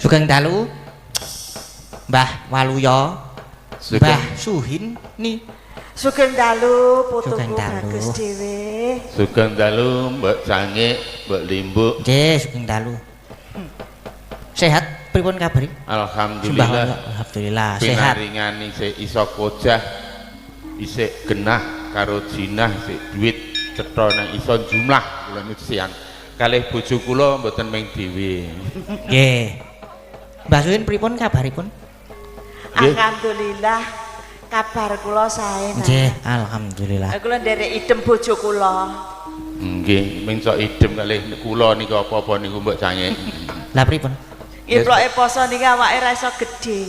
Sugeng dalu Mbah Waluyo, Mbah Suhin ni. Sugeng dalu putuku. Sugeng dalu. Bagus dhewe. Sugeng dalu Mbok Cangik, Mbok Limbuk. Nggih, sugeng dalu. Sehat pripun kabare? Alhamdulillah. Alhamdulillah sehat. Pinaringan isih iso kojah, isih genah karo jinah, isih duit cetha nang iso jumlah kula niku siang. Kalih bojo kula mboten ming dhewe. Nggih. Mbah Suhin pripun kabaripun? Nggih. Alhamdulillah kabar kula sae. Nggih, alhamdulillah. Kula nderek idem bojo kula. Nggih, ming sok idem kalih kula niku apa-apa niku Mbok Cangik. Lah pripun? Imploke poso niki awake ra iso gedhe.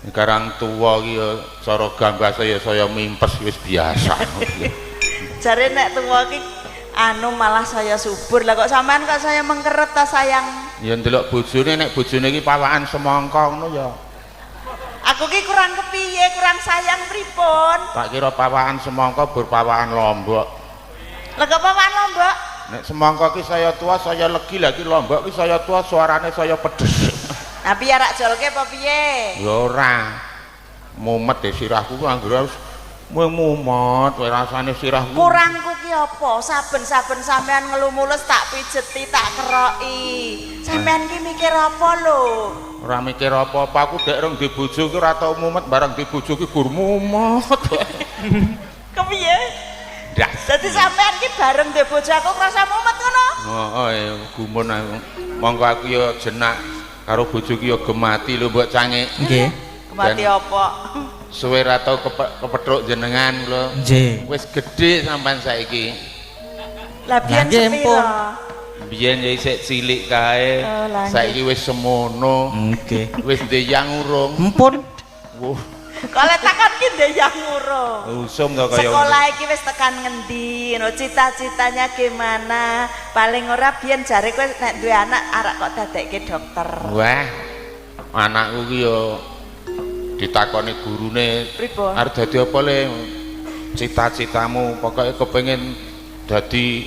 Sekarang tuwa iki ya cara gambase ya saya mimpes wis biasa. Jare nek tuwa iki anu malah saya subur. Lah kok sampean kok saya mengkeret ta sayang? Ya ndelok bojone, nek bojone iki pawakan semangka ngono ya. Aku ki kurang kepiye, kurang sayang pripun? Tak kira pawakan semangka bur pawakan lombok. Lah kok pawakan lombok? Nek semangka ki saya tua saya legi, lah ki lombok ki saya tua suarane saya pedes. Nah piye rak jolke apa piye? Ya ora. Mumet e sirahku ku anggere harus mumet wae rasane sirahku. Kurangku ki apa? Saben-saben sampean ngelumulus tak pijeti, tak keroki. Sampean ki mikir apa lho? Ora mikir apa-apa aku, dek rong di bojo ki ora tau mumet, bareng di bojo ki gur mumet. Kepiye? Ndas. Dadi sampean ki bareng ndek bojo aku krasa mumet ngono? Heeh, gumun aku. Monggo aku ya jenak karo bojo ki ya gemati lho Mbok Cangik. Nggih. Mati apa? Suwe ra tau kepethuk jenengan lho. Nggih. Wis gedhe sampean saiki. Lah biyen Lah, nggih, sepiro? empun. Biyen ya isih cilik kae. Oh, lah, nggih. Saiki wis semono. Nggih. Wis ndeyang urung? Empun. Wuh, Kalau takon ki ndeyang urung. Usum to kaya Sekolah iki wis tekan ngendi? No cita-citanya gimana? Paling ora biyen jare kowe nek duwe anak arak kok dadekke dokter. Wah. Anakku ki ya ditakoni gurune, Pripun? arep dadi apa le? Cita-citamu pokoke kepengin dadi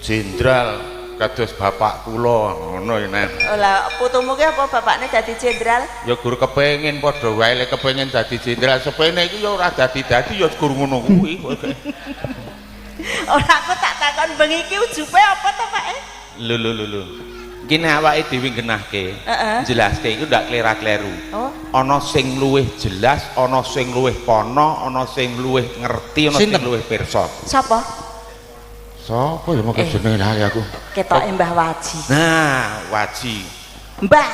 jenderal kados bapak kula ngono ya Nen. Oh lah putumu ki apa bapakne dadi jenderal? Ya gur kepengin padha wae le kepengin dadi jenderal, sepene iki ya ora dadi-dadi ya gur ngono kuwi. Ora, aku tak takon bengi iki ujube apa to, Pak? Eh? Lho lho lho lho. Iki nek awake dhewe nggenahke, jelaske iku ndak klera-kleru. Oh. Ana sing luwih jelas, ana sing luwih pono, ana sing luwih ngerti, ana sing Sinten? luwih pirsa. Sapa? Sapa ya moko Eh. jenenge lali aku. Ketoke Mbah Waji. Nah, Waji. Mbah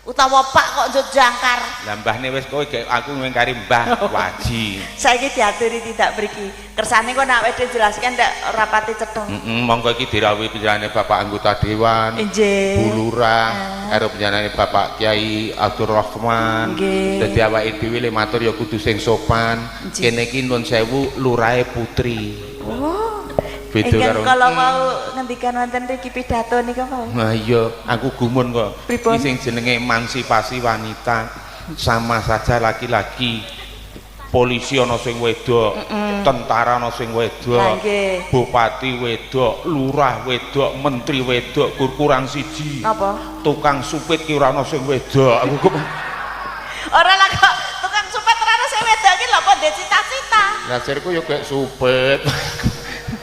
utawa Pak kok njut jangkar. Lah mbahne wis kowe gek aku ngkari Mbah Waji. Saiki diaturi tidak mriki. Kersane kok nek awake dhewe jelaskan ndak rapati cetha. Heeh, monggo iki dirawuhi panjenengane Bapak anggota dewan. Nggih. Bu Lurah, karo panjenengane Bapak Kiai Abdul Rahman. Nggih. Dadi awake dhewe le matur ya kudu sing sopan. Nggih. Kene iki nun sewu lurahe putri. Oh. Beda Ingkang karo kala mau ngendikan wonten mriki pidato nika mau. Nah iya, aku gumun kok. Pripun? Iki sing jenenge emansipasi wanita sama saja laki-laki. Polisi ana sing wedok, tentara ana sing wedok, Lah, nggih. Bupati wedok, lurah wedok, menteri wedok, gur kurang siji. Napa? Tukang supit ki ora ana sing wedok. Aku kok Ora lah kok tukang supet ora ana sing wedok iki lho kok ndek cita-cita. Lah sirku yo kayak supit.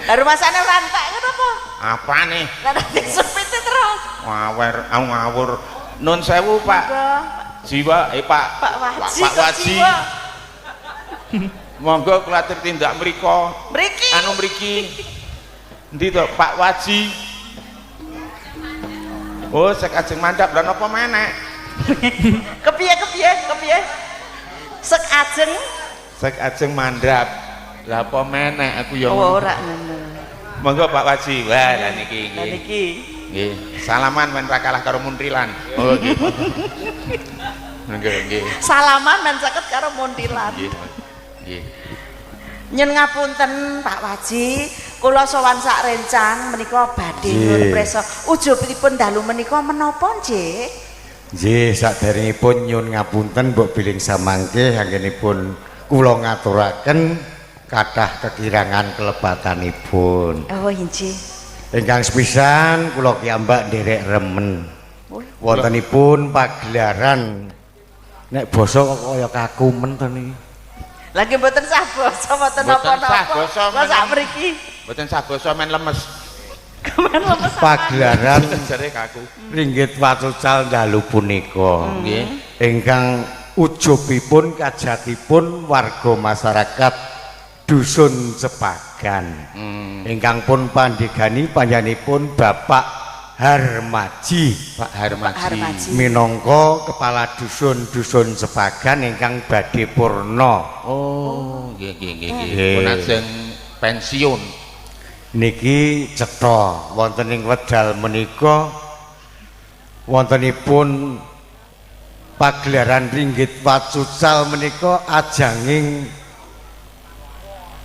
Lah rumasane ora entek ngono apa? Apane? Lah nanti supite terus. Ngawer, aku ngawur. Nun sewu, Pak. Monggo. Jiwa, eh Pak. Pak Waji. Pak Kok Waji. jiwa. Monggo kula atur tindak mriko. Mriki. Anu mriki. Endi to, Pak Waji? Oh, sek ajeng mandap lha napa menek? Kepiye kepiye kepiye? Sek ajeng. Sek ajeng mandap. Lah apa menek aku ya Oh ngono. ora ngono. Monggo Pak Waji. Wah, lah niki Lah nggih. niki. Nggih. Salaman men ra kalah karo Muntilan. Oh nggih. Nggih, nggih. Salaman men saged karo Muntilan. Nggih. Nggih. Nyun ngapunten Pak Waji, kula sowan sak rencang menika badhe nyuwun prisa. Ujubipun dalu menika menapa nggih? Nggih, saderengipun nyun ngapunten mbok bilih samangke anggenipun kula ngaturaken kathah kekirangan kelepatanipun. Oh inggih. Ingkang sepisan kula kiyambak nderek remen. Oh. Wontenipun pagelaran nek basa kok kaya kaku men to niki. Lagi mboten sah basa, mboten Mboten sah napa-napa. basa, Kula sak mriki. Mboten sah basa, men lemes. Kemen lemes apa? Pagelaran Jare kaku. ringgit wacucal dalu punika. Nggih. Ingkang ujubipun kajatipun warga masyarakat Dusun Cepagan. Ingkang pun pandegani panjenenganipun Bapak Harmaji Pak Harmaji. Pak Harmaji. Minangka kepala dusun Dusun Cepagan ingkang badhe purna. Oh, nggih nggih nggih nggih. Nggih. Pun ajeng pensiun. Niki cetha wonten ing wedal menika wontenipun pagelaran ringgit wacucal menika ajanging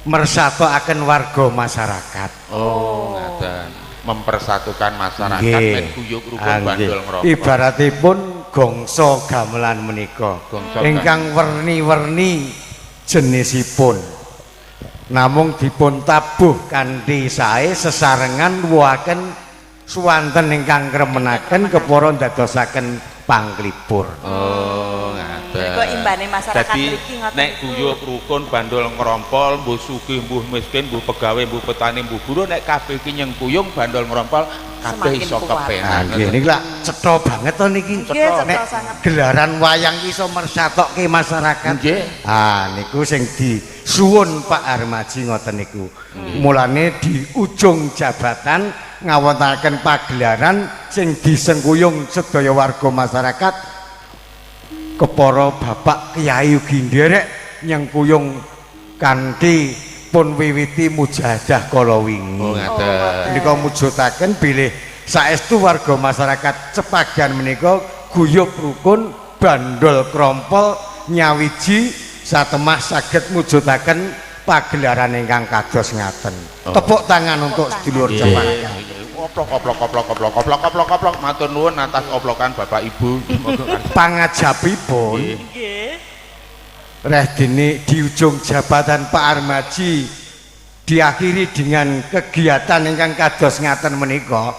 mersatokaken warga masyarakat. Oh, ngaten. Mempersatukan masyarakat Nggih. men guyub rukun Ah, nggih. bandol ngrokok. Ibaratipun gongso gamelan menika Gongso ingkang werni-werni jenisipun. Namung dipun tabuh kanthi sae sesarengan nuwuhaken suwanten ingkang kremenaken kepara ndadosaken panglipur. Oh, ngaten. Menika imbane masyarakat Dadi mriki ngoten nek niku. guyub rukun bandol ngrompol, mbuh sugih, mbuh miskin, mbuh pegawe, mbuh petani, mbuh buruh, nek kabeh iki nyengkuyung bandol ngrompol, kabeh Semakin iso kuat. kepenak. Ah nggih niki lak cetha banget to niki. Nggih, cetha Nek sanget. gelaran wayang iso mersatokke masyarakat. Nggih. Ah niku sing disuwun Pak Harmaji ngoten niku. Mulane di ujung jabatan ngawontenaken pagelaran sing disengkuyung sedaya warga masyarakat, kepara Bapak Kyai ugi nderek nyengkuyung kanthi pun wiwiti mujahadah kala wingi. Oh, ngaten. Menika mujudaken bilih saestu warga masyarakat Cepagan menika guyub rukun bandol krompol nyawiji satemah saged mujudaken pagelaran ingkang kados ngaten. Oh. Tepuk tangan untuk sedulur Nggih. Cepagan. Oplok oplok oplok oplok oplok oplok oplok, matur nuwun atas oplokan Bapak Ibu. Pangajapipun Nggih. Nggih. reh dene di ujung jabatan Pak Armaji diakhiri dengan kegiatan ingkang kados ngaten menika,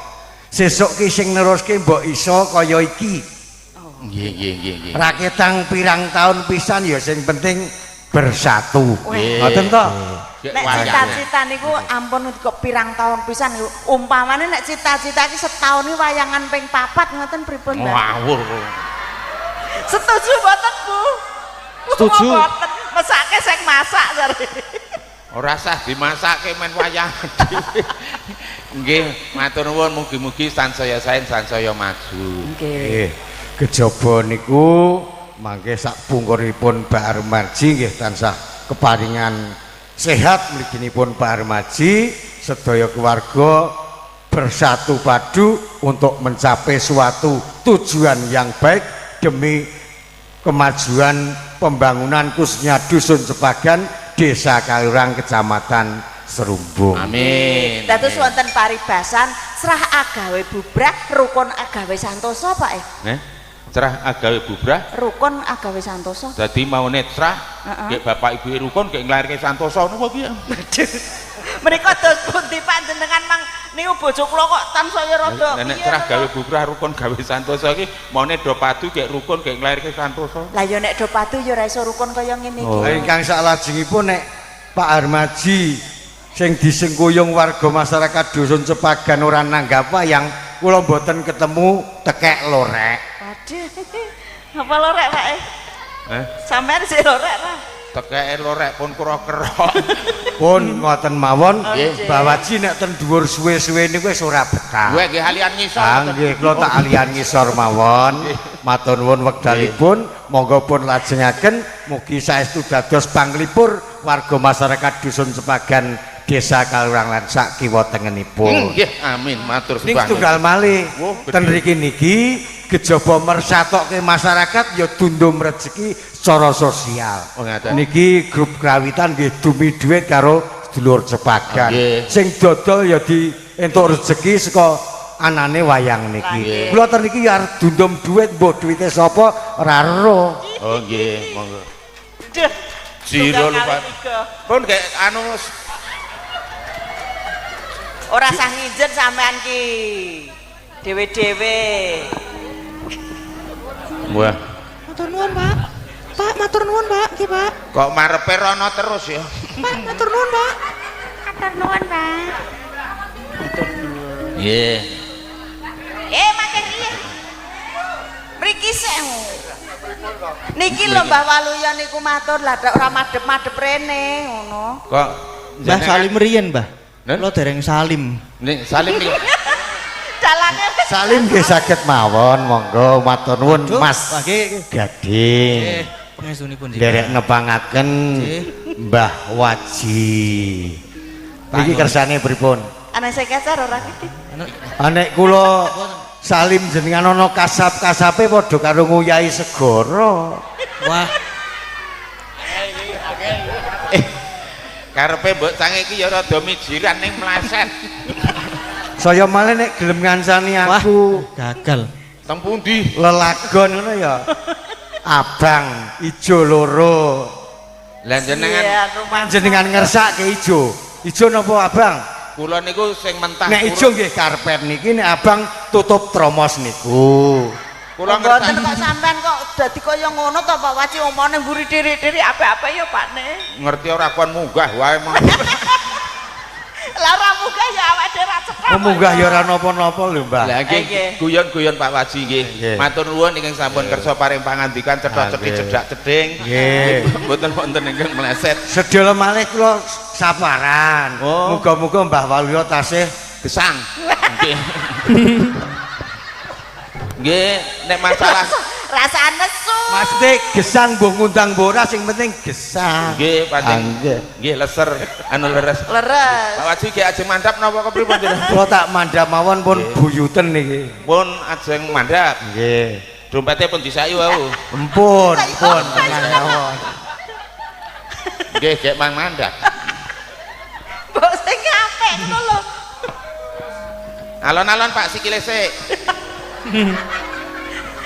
sesuk ki sing neruske mbok iso kaya iki. Nggih nggih nggih nggih. Raketang pirang tahun pisan ya sing penting bersatu. Nggih. Ngoten to? Nggih, Nek wayang. cita-cita niku ampun kok pirang tahun pisan niku. Umpamane nek cita-cita iki setahun iki wayangan ping 4 ngoten pripun, Mbak? Ngawur. Setuju mboten, Bu? Setuju. Mboten. Mesake sing masak jare. Ora sah dimasake, men wayangan dhewe. Nggih, matur nuwun, mugi-mugi sansaya sae sansaya maju. Nggih. Nggih. Kejaba niku mangke sak pungkuripun Pak Armaji nggih tansah keparingan sehat mliginipun Pak Armaji, sedaya keluarga bersatu padu untuk mencapai suatu tujuan yang baik demi kemajuan pembangunan khususnya Dusun Cepagan, Desa Kalurang, Kecamatan Srumbung. Amin. Dados Amin. wonten paribasan srah agawe bubrah, rukun agawe santosa, Pak eh. Eh? Crah agawe bubrah, Rukun agawe santosa. dadi maune crah, Heeh. gek bapak ibu rukun gek nglairke santosa napa piye? Menika dos pundi panjenengan mang niku bojo kula kok tansaya rada Nek piye crah to? gawe bubrah rukun gawe santosa iki maune do padu gek rukun gek nglairke santosa. Lah ya nek do padu ya ora iso rukun kaya ngene iki. Oh. Ingkang saklajengipun nek Pak Harmaji sing disengkuyung warga masyarakat Dusun Cepagan ora nanggap wayang, kula mboten ketemu tekek lorek. Waduh. Apa lorek, Pak? Eh? Eh? Sampeyan sik lorek ra? Tekeke lorek pun kera-kera. Pun ngoten mawon, Nggih. Mbah Waji nek ten dhuwur suwe-suwe niku wis ora betah. Gue nggih alian ngisor. Ah nggih, kula tak alian ngisor mawon. Matur nuwun wekdalipun, monggo pun lajengaken mugi saestu dados panglipur warga masyarakat Dusun Cepagan, Desa Kalurang lan sak kiwa tengenipun. Nggih, amin, matur Ning sembah. setunggal malih, Wah, gede. ten mriki niki kejaba mersatokke masyarakat ya dundum rezeki secara sosial. Oh, ngaten. Niki grup krawitan nggih dumi dhuwit karo sedulur Cepagan. Nggih. Sing dodol ya di entuk rezeki saka anane wayang niki. Nggih. Kula ten niki ya arep dundum dhuwit, mbuh duwite sapa ora ero. Oh nggih, monggo. Duh. Jiro Tunggal lupa. kali tiga. Pun kayak anu Ora sah nginjen sampean ki. Dewe-dewe. Wah, Matur nuwun, Pak. Pak, matur nuwun, Pak. Nggih, Pak. Kok marepe rono terus ya? Pak, matur nuwun, Pak. Matur nuwun, Pak. Nggih. Mangke riyen. Mriki sik. Niki lho Mbah Waluya niku matur lah dak ora madhep-madhep rene ngono. Kok Mbah salim riyen, Mbah. Nen? Kula dereng salim. Nih, salim nih. Dalane Salim nggih saged mawon, monggo matur nuwun Mas Wah, nggih. Gading. Nggih, pangestunipun nggih. Nderek nepangaken Nggih. Mbah Waji. Niki kersane pripun? Ana sing kecer ora iki. Nek kula salim jenengan ana kasap-kasape padha karo nguyahi segara. Wah, Karepe mbok sange iki ya rada mijiran ning mleset. Saya malah nek gelem ngancani wah, aku gagal. Teng pundi? Lelagon ngono ya. Abang ijo loro. Lah jenengan Iya, rumah Jenengan ngersake ijo. Ijo napa abang? Kula niku sing mentah. Nek ijo nggih karpet niki, nek abang tutup tromos niku. Kula Mboten ngerti kok sampean kok dadi kaya ngono to Pak Waji omone mburi diri-diri apik-apik ya Pak ne. Ngerti ora kon munggah wae mong. Lah ora munggah ya awake dhewe ra cetha. Oh, munggah ya ora napa-napa lho, Mbah. Lah nggih Nggih. guyon-guyon Pak Waji nggih. Nggih. Matur nuwun ingkang sampun kersa paring pangandikan cetha-cethe Nggih. cedhak cedhing. Nggih. Mboten wonten ingkang meleset. Sedaya malih kula saparan. Oh. Muga-muga Mbah Waluyo tasih Gesang. Nggih. Nggih, nek masalah Rasa nesu. Maksudnya gesang mbuh ngundang mbuh ora sing penting gesang. Nggih pancen. Nggih. Nggih leser anu leres. Leres. Pak Waji ki ajeng mandhap napa kepripun jenengan? Kula tak mandhap mawon pun buyuten niki. Pun ajeng mandhap. Nggih. Dompete pun disaki wau. Empun, pun tenang mawon. Nggih, gek mang mandhap. Mbok sing apik ngono lho. Alon-alon Pak sikile sik.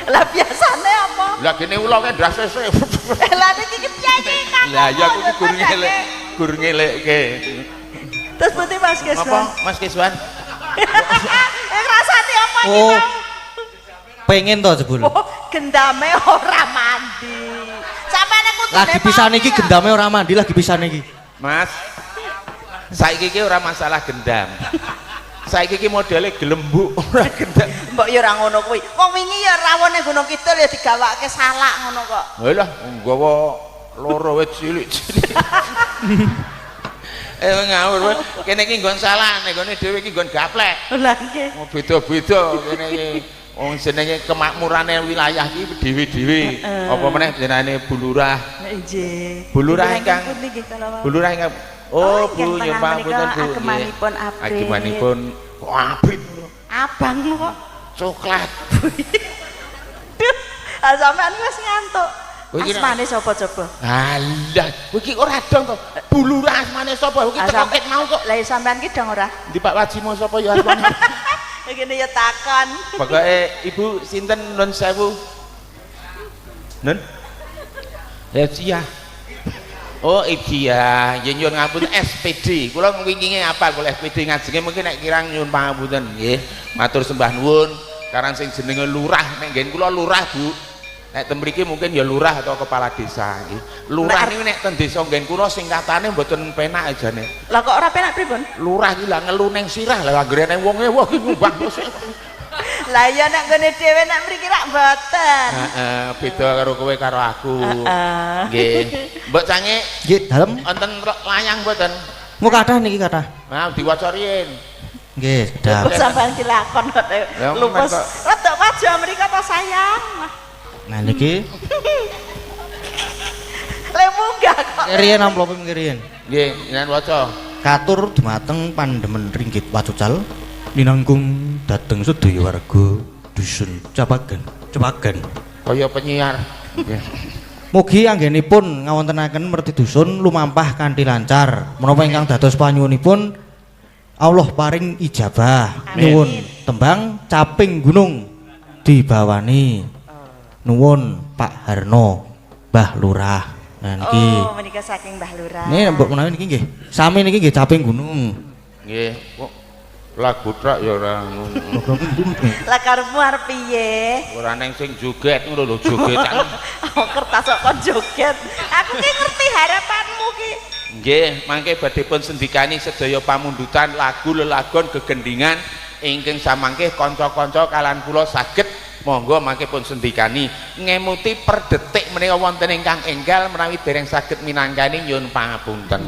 Lah biasane apa? Lah gene ula ke ndase sik. Lah niki ki piye iki Kang? Lah ya aku ki gur ngelek, gur ngelekke. Terus pundi Mas Keswan? Apa Mas Kiswan? Rasane apa iki Oh. mau? Pengen to jebul. Oh, gendame ora mandi. Sampeyan kudune Lagi pisan iki mandi ya. gendame ora mandi lagi pisan iki. Mas. Saiki ki ora masalah gendam. Saiki ki modele gelembuk ora gendam. Mbok ya ora ngono kuwi. Wong wingi ya rawone Gunung Kidul ya digawake salak ngono kok. Halah nggawa loro wit cilik-cilik. Ngawur kowe. Kene iki nggon salah, nek nggone dhewe iki nggon gaplek. Lah nggih. Oh, beda-beda kene iki. Wong jenenge kemakmurane wilayah iki dhewe-dhewe. Apa meneh jenenge Bu Lurah. Nggih. Bu Lurah ingkang pundi nggih kala wau? Bu Lurah ingkang Oh, Bu ingkang nyuwun tengah pangapunten menika Bu. Agemanipun abrit. Agemanipun kok abrit Abang kok. coklat. Duh, ah, sampean wis ngantuk. Kowe iki Asmane sapa coba? Alah, kowe iki ora dong to. Bu Lurah asmane sapa? Kowe iki Ah, teko sampe- ket mau kok. Lah ya sampean ki dong ora? Ndi Pak Waji mau sapa ya asmane? Ngene ya takon. Pokoke Ibu sinten nun sewu? Nun? Cia. Oh, iya, ya nyuwun ngapunten SPD. Kula winginge apal kula SPD ngajenge mungkin nek kirang nyuwun pangapunten nggih. Matur sembah nuwun. Karang sing jenenge lurah nek nggen kula lurah, Bu. Nek ten mriki mungkin ya lurah atau kepala desa nggih. Lurah niku nek ten desa nggen kula singkatane mboten penak jane. Lah kok ora penak pripun? Lurah iki lah ngelu ning sirah lah anggere ning wonge wah iki nyumbang terus. Lah iya nek nggone dhewe nek mriki rak mboten. Heeh, beda karo kowe karo aku. Heeh. Nggih. Mbok Cange Nggih, dalem. wonten layang mboten? Mu kathah niki kathah. Nah, diwaca riyin. Nggih, sedap. Kok sampean ki lakon kok Lah, lupus. kok. Rada maju mriko to sayang. Nah niki Le munggah kok. riyen amplope mungkin riyen. Nggih, jenengan waca. Katur dumateng pandemen ringgit wacucal linangkung dhateng sedaya warga dusun Capagan. Capagan. Kaya penyiar. Nggih. Mugi anggenipun ngawontenaken merti dusun lumampah kanthi lancar. Menapa ingkang dados panyuwunipun Allah paring ijabah. Amin. Nuwun tembang caping gunung dibawani. Nuwun Pak Harno, Mbah Lurah. Nah niki. Oh, menika saking Mbah Lurah. Ini mbok menawi niki nggih. Sami niki nggih caping gunung. Nggih. Kok Lagu tok ya ora ngono. Lah karepmu arep piye? Ora neng sing joget ngono lho, jogetan. Oh, kertas kok kon joget. Aku ki ngerti harapanmu ki. Nggih, mangke badhe pun sendikani sedaya pamundutan lagu lelagon gegendingan ingkang samangke kanca-kanca kalan kula saged monggo mangke pun sendikani ngemuti per detik menika wonten ingkang enggal menawi dereng saged minangkani nyuwun pangapunten.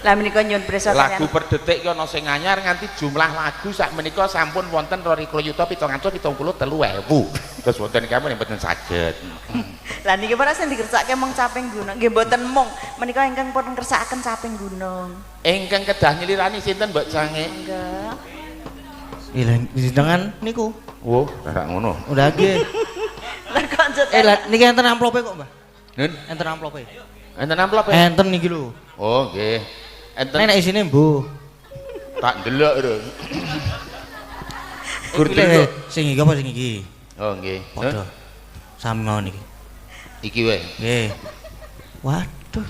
Lah menika nyuwun prisa Lagu per detik ki ana sing anyar nganti jumlah lagu sak menika sampun wonten 22.773.000. Terus wonten kami mboten saged. Lah niki ora sing dikersake mung caping gunung. Nggih mboten mung menika ingkang pun ngersakaken caping gunung. Ingkang kedah nyelirani sinten Mbok Sange? Enggak. Iya, jenengan niku. Oh, ora ngono. Udah nggih. Lah kok njet. Lah niki enten amplope kok, Mbah? Nun, Enten amplope. enten amplop? Enten niki lho. Oh, nggih. Enten Nek isine mbuh. tak ndelok lho. Gur Pilih, delok. sing iki apa sing iki? Oh, nggih. Padha. Sami mawon iki. Iki wae. Nggih. Waduh.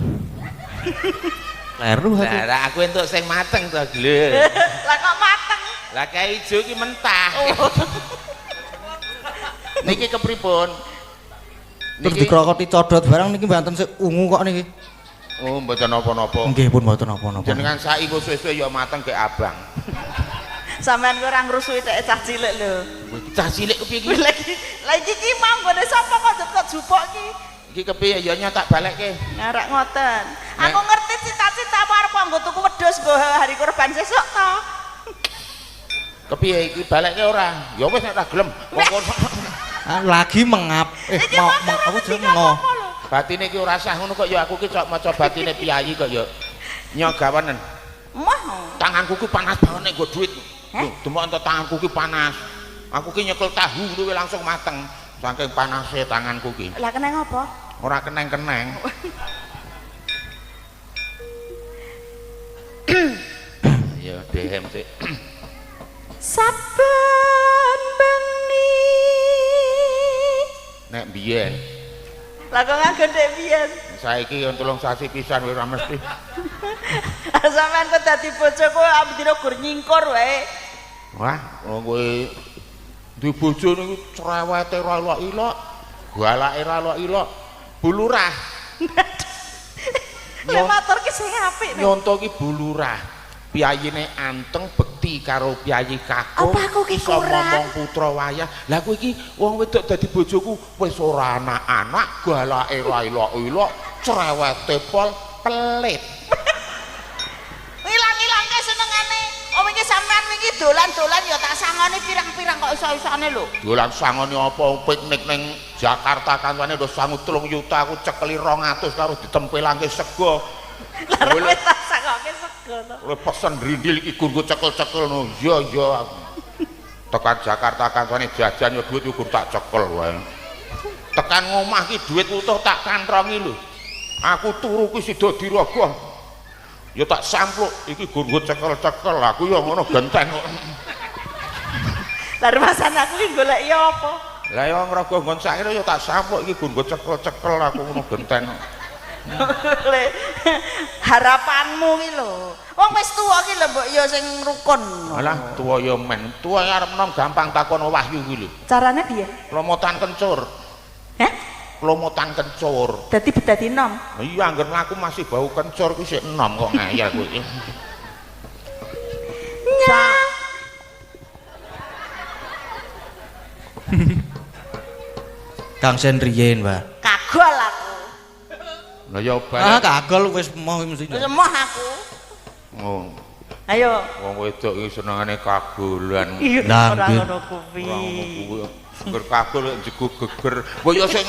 Kleru aku. Lah, lah aku entuk sing mateng to, Gle. Lah kok mateng? Lah kae ijo iki mentah. Niki kepripun? Terus dikrokoti codot barang niki mboten sik ungu kok niki. Oh, mboten napa-napa. Nggih pun mboten napa-napa. Jenengan saiki kok suwe-suwe ya mateng ke abang. Sampeyan ku ora ngrusuhi tek cah cilik lho. Cah cilik kepiye iki? Lagi lah iki ki mau nggone sapa kok kok jupuk ki? Iki kepiye ya nya tak balekke. Ngarak ngoten. Aku ngerti cita-citamu arep nggo tuku wedhus nggo hari kurban sesuk to. Kepiye iki balekke ora? Ya wis nek tak gelem. Wong kono Lagi mengap. Iki Mau mau aku jeneng ngo. Batine iki ora sah ngono kok ya aku ki cok maca batine piyayi kok ya. Nyogawanen. Moh. Tanganku ki panas banget nek nggo duit. Lho, demok entuk tanganku ki panas. Aku ki nyekel tahu ngono langsung mateng. Saking panase tanganku ki. Lah keneng apa? Ora keneng-keneng. Ya DM sik. Saben bengi. Nek biyen. Lah kok nganggo ndek biyen? Saiki yo 3 sasi pisan wis ora mesti. Sampeyan kok dadi bojoku ambedina gur nyingkur wae. Wah, wong kowe duwe bojo niku cerewete ora ilok-ilok, galake ora ilok-ilok. Bu Lurah. Lha matur ki sing apik. Nyonto ki Bu Lurah. Piyayine anteng bekti karo piyayi kakung. Apa aku ki kurang? Ngomong putra wayah. Lah kowe iki wong wedok dadi bojoku wis ora anak-anak, galake ora ilok-ilok, cerewete pol pelit. Ilang-ilangke senengane. Oh wingi sampean wingi dolan-dolan ya tak sangoni pirang-pirang kok iso-isone lho. Dolan sangoni apa piknik ning Jakarta kancane udah sangu 3 yuta aku cekeli 200 karo ditempelangke sego. Lah wis tak sangoke sego to. Kowe pesen rindil iki gur cekel-cekel no. Iya iya aku. Tekan Jakarta kancane jajan ya duit gur tak cekel wae. Tekan ngomah ki duit utuh tak kantrongi lho. Aku turu ki sida dirogoh. Ya tak sampluk iki gur cekel-cekel aku ya ngono genteng kok. Lah rumasan aku ki golek ya apa? Lah ya ngrogoh nggon sakire ya tak sampluk iki gur cekel-cekel aku ngono genteng. Harapanmu ki lho. Wong wis tuwa ki lho mbok ya sing rukun. Alah tuwa ya men. Tuwa arep enom gampang takon wahyu ki lho. Carane piye? Lomotan kencur. Heh? Lomotan kencur. Dadi bedadi enom. Iya angger mlaku masih bau kencur ki sik enom kok ngayal kowe iki. Nya. Kang Sen riyen, Mbah. Kagol aku. Lah ya balik. Ah, kagol wis moh mesti. Wis moh aku. Oh. Ayo. Wong wedok iki senengane kagolan. Lah Ora nggih. ngono kuwi. Ora ngono kuwi. Geger kagol jegu geger. Mbok ya sing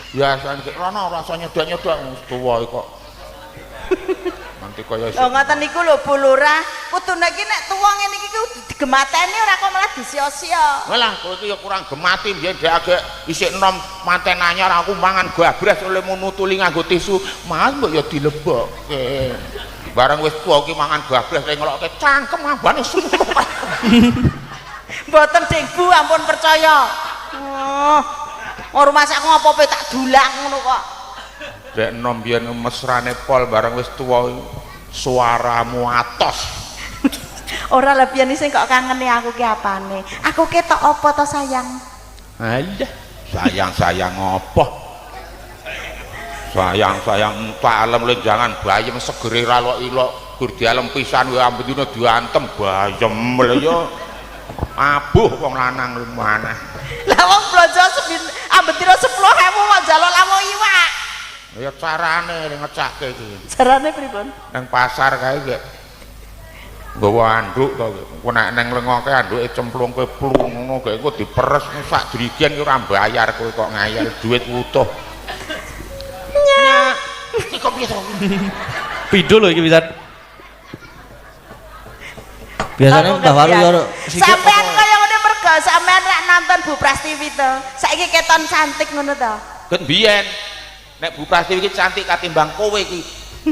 biasane rono rasa nyedak-nyedak wis tuwa kok. Nanti kaya Lho ngoten niku lho Bu Lurah, kudune iki nek tuwa ngene iki kudu digemateni ora kok malah disia-sia. Walah, kowe iki ya kurang gemati mbiyen dhek agek isih enom manten anyar aku mangan gabres oleh nutuli nganggo tisu. Mas mbok ya dilebokke. Bareng wis tuwa iki mangan gabres le ngelokke cangkem ambane semua. Mboten Ding Bu, ampun percaya. Oh. Ora masak ngopo-opo tak dulang ngono kok. Dek enom biyen mesrane pol bareng wis tuwa suaramu atos. Ora lah biyen sing kok kangene aku ki apane? Aku ketok apa to sayang? Alah, sayang-sayang apa? Sayang-sayang alem le jangan bayem segere ra ilok gur dialem pisan wae ambedina diantem bayem lho ya. Abuh wong lanang lumaneh. Lah wong blonjo ambedina 10.000 kok njaluk lawuh iwak. Ya carane ngecake iki. Carane pripun? Nang pasar kae gek nggawa anduk to engko nek nang lengoke anduke cemplungke plung ngono gek engko diperes sak drigen ki ora mbayar kowe kok ngayal duit utuh. Nyak. Iki kok piye to? Pindho lho iki pisan. Biasane Mbah Walu ya sampean kaya ngene mergo sampean rak nonton Bu Prastiwi to. Saiki keton cantik ngono to. Ket biyen nek Bu Prastiwi iki cantik katimbang kowe iki.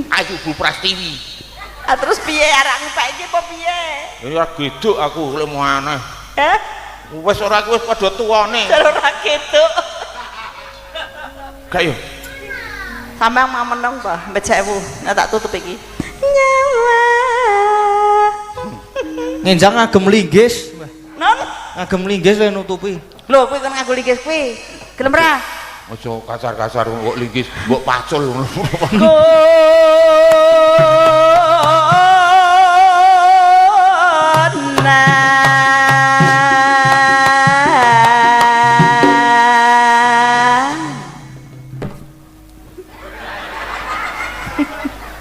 Ayu Bu Prastiwi. Ah terus piye arek ngepek iki apa piye? Ya ora geduk aku lek aneh. Heh? Wis ora aku wis padha tuwane. Ora geduk. Gak yo. Sampeyan mau meneng, Mbah, mbek 1000. Nek tak tutup iki. Nyawa. Ngenjang ngagem linggis, Mbah. Non? Ngagem linggis le nutupi. Lho, kuwi kon nganggo linggis kuwi. Gelem ra? Aja kasar-kasar mbok linggis, mbok pacul ngono.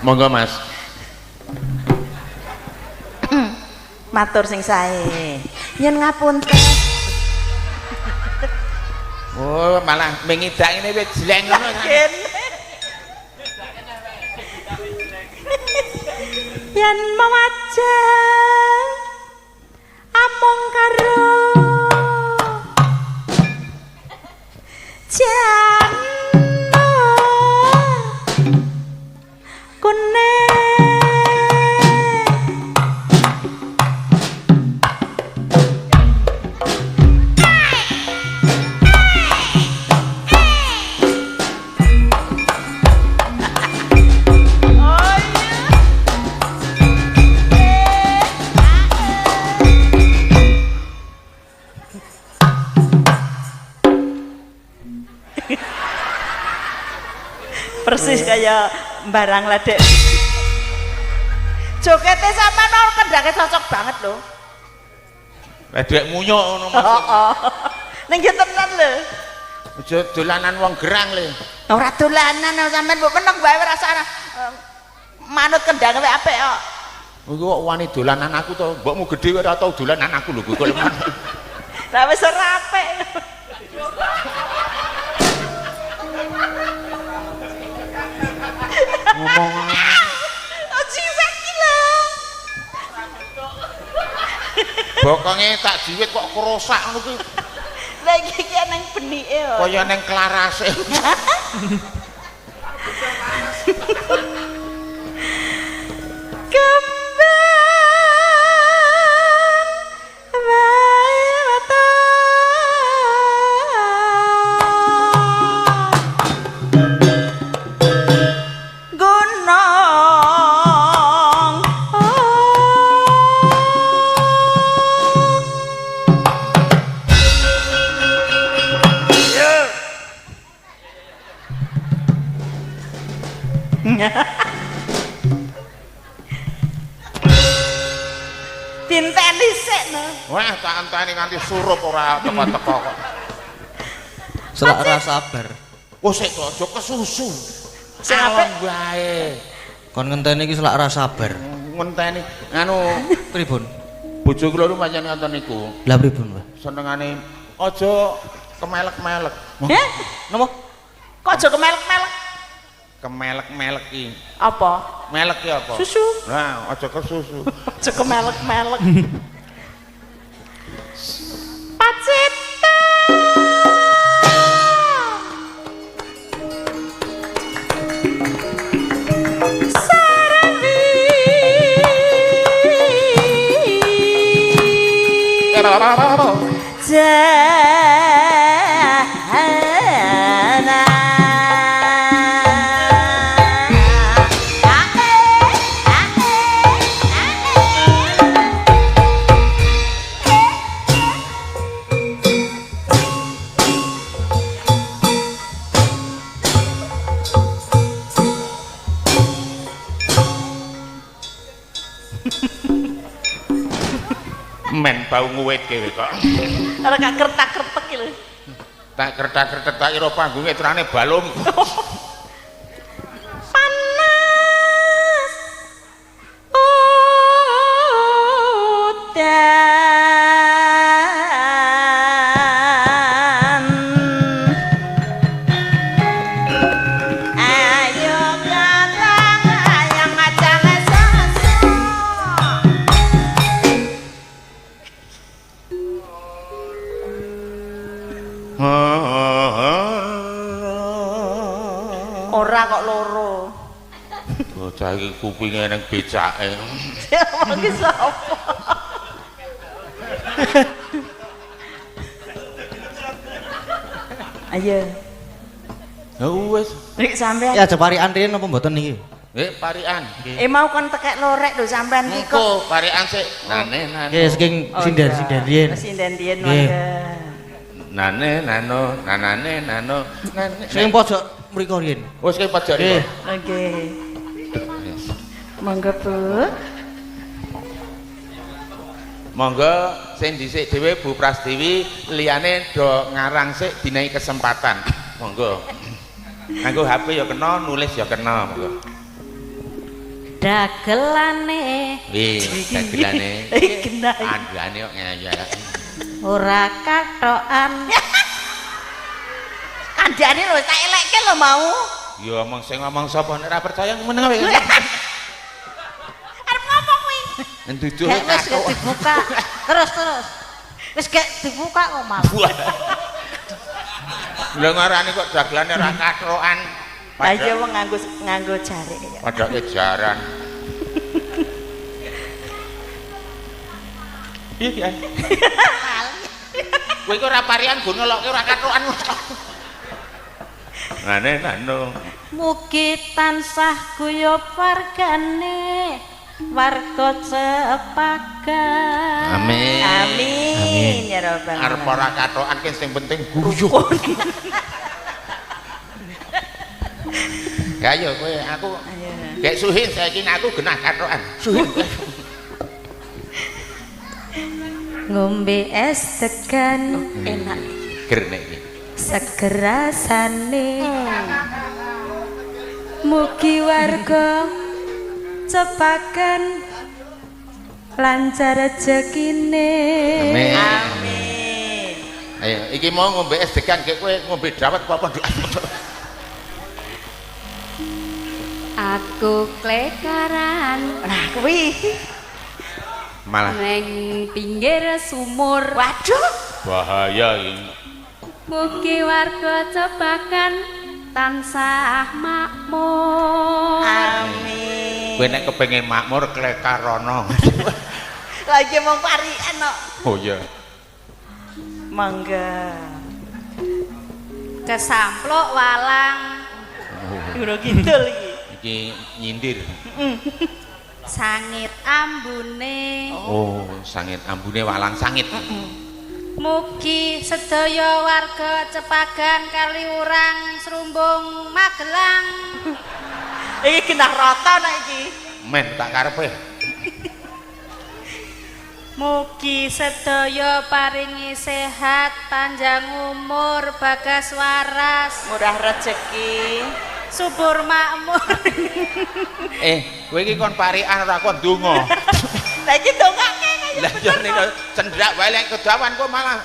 Monggo Mas. Matur sing sae. Yen ngapunten. Oh, malah mengidak ngene wis jleng ngono. Yen mewajang amung karo jana kuning. Persis kaya barang ledek. Jogete sampean mau kendake cocok banget lho. Ledek munyuk ngono Mas. Heeh. Ning yo tenan lho. Aja dolanan wong gerang le. Ora dolanan sampean mbok meneng wae ora usah manut kendange wae apik kok. Iku kok wani dolanan aku to, mbokmu gedhe ora tau dolanan aku lho kok. Lah wis ora apik. Ngomong oh jiwet ki lho. Bokonge tak jiwit kok kerosak ngono kuwi. Lah iki ki nang benike kok. Kaya nang klarase. Kembang wae weton. Gunung Dinteni sik no. Wah, tak enteni nganti surup ora teko-teko kok. Selak ora sabar. Oh sik to, aja kesusu. Sing apik wae. Kon ngenteni iki selak ora sabar. Ngenteni anu pripun? Bojo kula nu pancen ngoten niku. Lah pripun, Mbah? Senengane aja kemelek-melek. Heh? Napa? Kok aja kemelek-melek? Kemelek-melek iki. Apa? Melek ki apa? Susu. Nah, aja kesusu. Aja kemelek-melek. Pacita. Sarwi. Jana. Ae, ae, ae. Men bau nguwit kowe kok. Ora gak kertak-kertek iki lho. Tak kertak-kertek tak kira panggunge terane balung. Panas udan. Ayo katang ayang ngacang sosok. Ora kok loro. Bocah iki kupinge nang becake. Wong iki sapa? Ayo. Ya wis. Rik sampean. Ya aja parikan riyen apa mboten niki? Nggih, parikan. Eh mau kon tekek lorek lho sampean iki kok. Engko parikan sik. Nane nane. Nggih saking sinden-sinden riyen. Sinden riyen Nggih. mangga. Nane nano, nanane nano, nane. Sing pojok mriko riyen. Wis ki pojok Nggih. riko. Oke. Monggo Bu. Monggo sing dhisik dhewe Bu Prastiwi, liyane do ngarang sik dinaiki kesempatan. Monggo. Nganggo HP ya kena, nulis ya kena, monggo. Dagelane Wih, dagelane. Iki genah. Andane kok ngeyel. ora kathokan. Kandhane lho tak elekke lho mau. Ya omong sing ngomong sapa nek ora percaya meneng wae. Arep ngomong kuwi. Nduduh Gek wis gek dibuka. Terus terus. Wis gek dibuka kok malah. Lha ngarani kok dagelane ora kathokan. Lah iya wong nganggo nganggo jarik ya. Padake jaran. Piye ki? Kowe iki ora parian go ngelokke ora kathokan. Nane nano. Mugi tansah guyub wargane, warga Cepagan. Amin. Amin ya rabbal Arep alamin. ora kathokan ki sing penting guyub. Ya ayo kowe aku gek suhin saiki aku genah kathokan. Suhin. Ngombe es degan Enak. Ger nek iki. seger rasane. Mugi warga Cepagan lancar rezekine. Amin. Amin. Ayo iki mau ngombe es degan gek kowe ngombe dawet apa-apa. Aku klekaran Nah kuwi. Malah neng pinggir sumur. Waduh. bahaya iki. Mugi warga Cepagan tansah makmur. Amin. Kowe nek kepengin makmur klekarono. Lah iki mong parikan kok. Oh iya. Mangga. Kesamplok walang Gunung Kidul iki. Iki nyindir. sangit ambune. Oh, sangit ambune walang sangit. Mugi sedaya warga Cepagan Kaliurang Srumbung Magelang Iki genah rata nek iki. Men tak karepe. Mugi sedaya paringi sehat, panjang umur, bagas waras, Murah rezeki. subur makmur. Kowe iki kon parikan ora kon donga. Lah iki dongake kaya Lah yo nek cendrak wae lek kedawan kok malah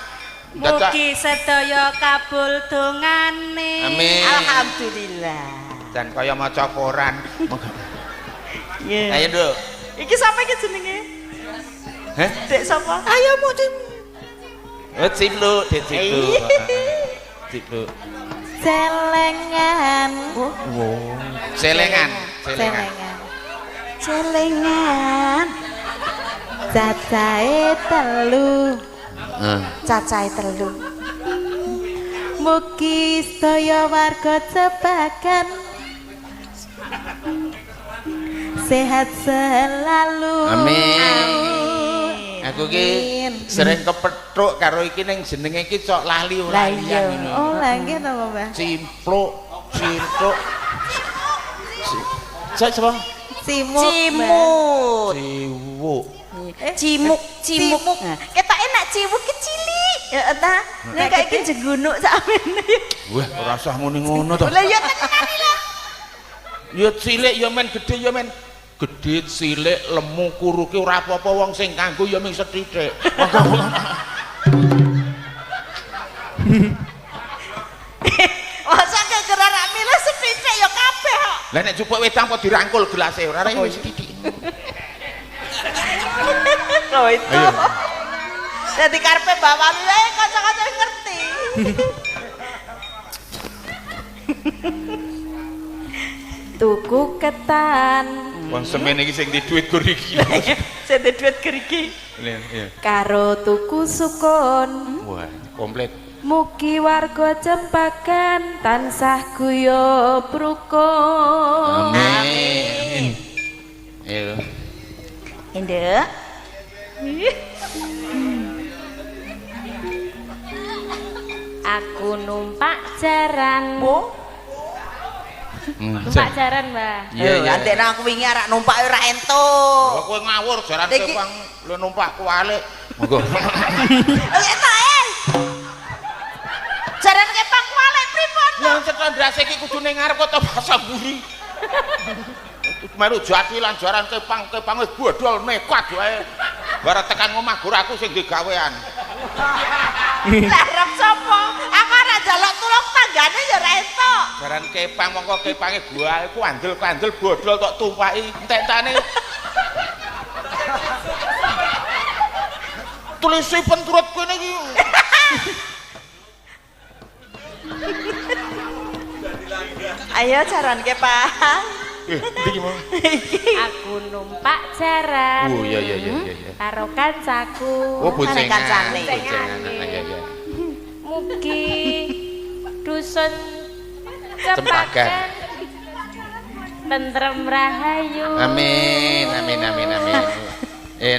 dadak. Mugi sedaya kabul dongane. Amin. Alhamdulillah. Dan kaya maca koran. Iya. Ayo, Nduk. Iki sapa iki jenenge? Heh? Dek sapa? Ayo mau Cim. Oh, Ciplu, Dek Ciplu. Ciplu. Celengan. Celengan, celengan. Celengan. Cacahe telu. Heeh. Cacahe telu. Mugi sedaya warga Cepagan sehat selalu. Amin. Aku ki sering kepethuk karo iki ning jenenge iki cok lali ora Lah iya. ngono. Oh, lha nggih napa, Mbah? Cimpluk, cimpluk. Saya sapa? Cimut. Cimut. Ciwuk. Cimuk, cimuk. Cimuk. Nah, ketoke nek ciwuk ki cilik. Ya ta. Nek kayak iki jenggunuk sakmene. Wah, ora usah muni ngono to. Lah ya tenan lho. Ya cilik ya men gedhe ya men. Gedhe cilik lemu kuru ki ora apa-apa wong sing kanggo ya ming sethithik. Monggo. Masa kegerak rak milih sethithik ya kabeh kok. Lah nek jupuk wedang kok dirangkul gelase ora ora wis sithithik. Loh itu. Dadi karepe Mbak Walu ae kanca-kanca ngerti. Tuku ketan Wong semene iki sing di dhuwit gur iki. Sing di dhuwit gur iki. Iya. Karo tuku sukun. Wah, komplit. Mugi warga Cempakan tansah guyub rukun. Amin. Ayo. Nduk. Aku numpak jaran. Oh. Numpak jaran, Mbah. Iya, iya. Antek aku wingi arak numpak ora entuk. Lha kowe ngawur jaran kepang lho numpak kuwalik. Monggo. Entuk e. Jaran kepang kuwalik pripun to? Lah cetha ndase iki kudu ning ngarep kok to basa mburi. Melu jati lan jaran kepang kepang wis bodol nekat wae. Bar tekan omah gur aku sing digawean. Lah arep sapa? Aku ora njaluk tulung tanggane ya ora entuk. Jaran kepang mongko kepange gua iku andel-andel bodol tok tumpaki entek-entane. Tulisi penturut kene iki. Ayo jaran kepang. Iki mau. Aku numpak jaran. Oh iya iya iya iya. Karo kancaku. Oh boncengan. Kancane. Boncengan. Iya iya. Mugi dusun Cempakan. Cempakan tentrem rahayu. Amin amin amin amin.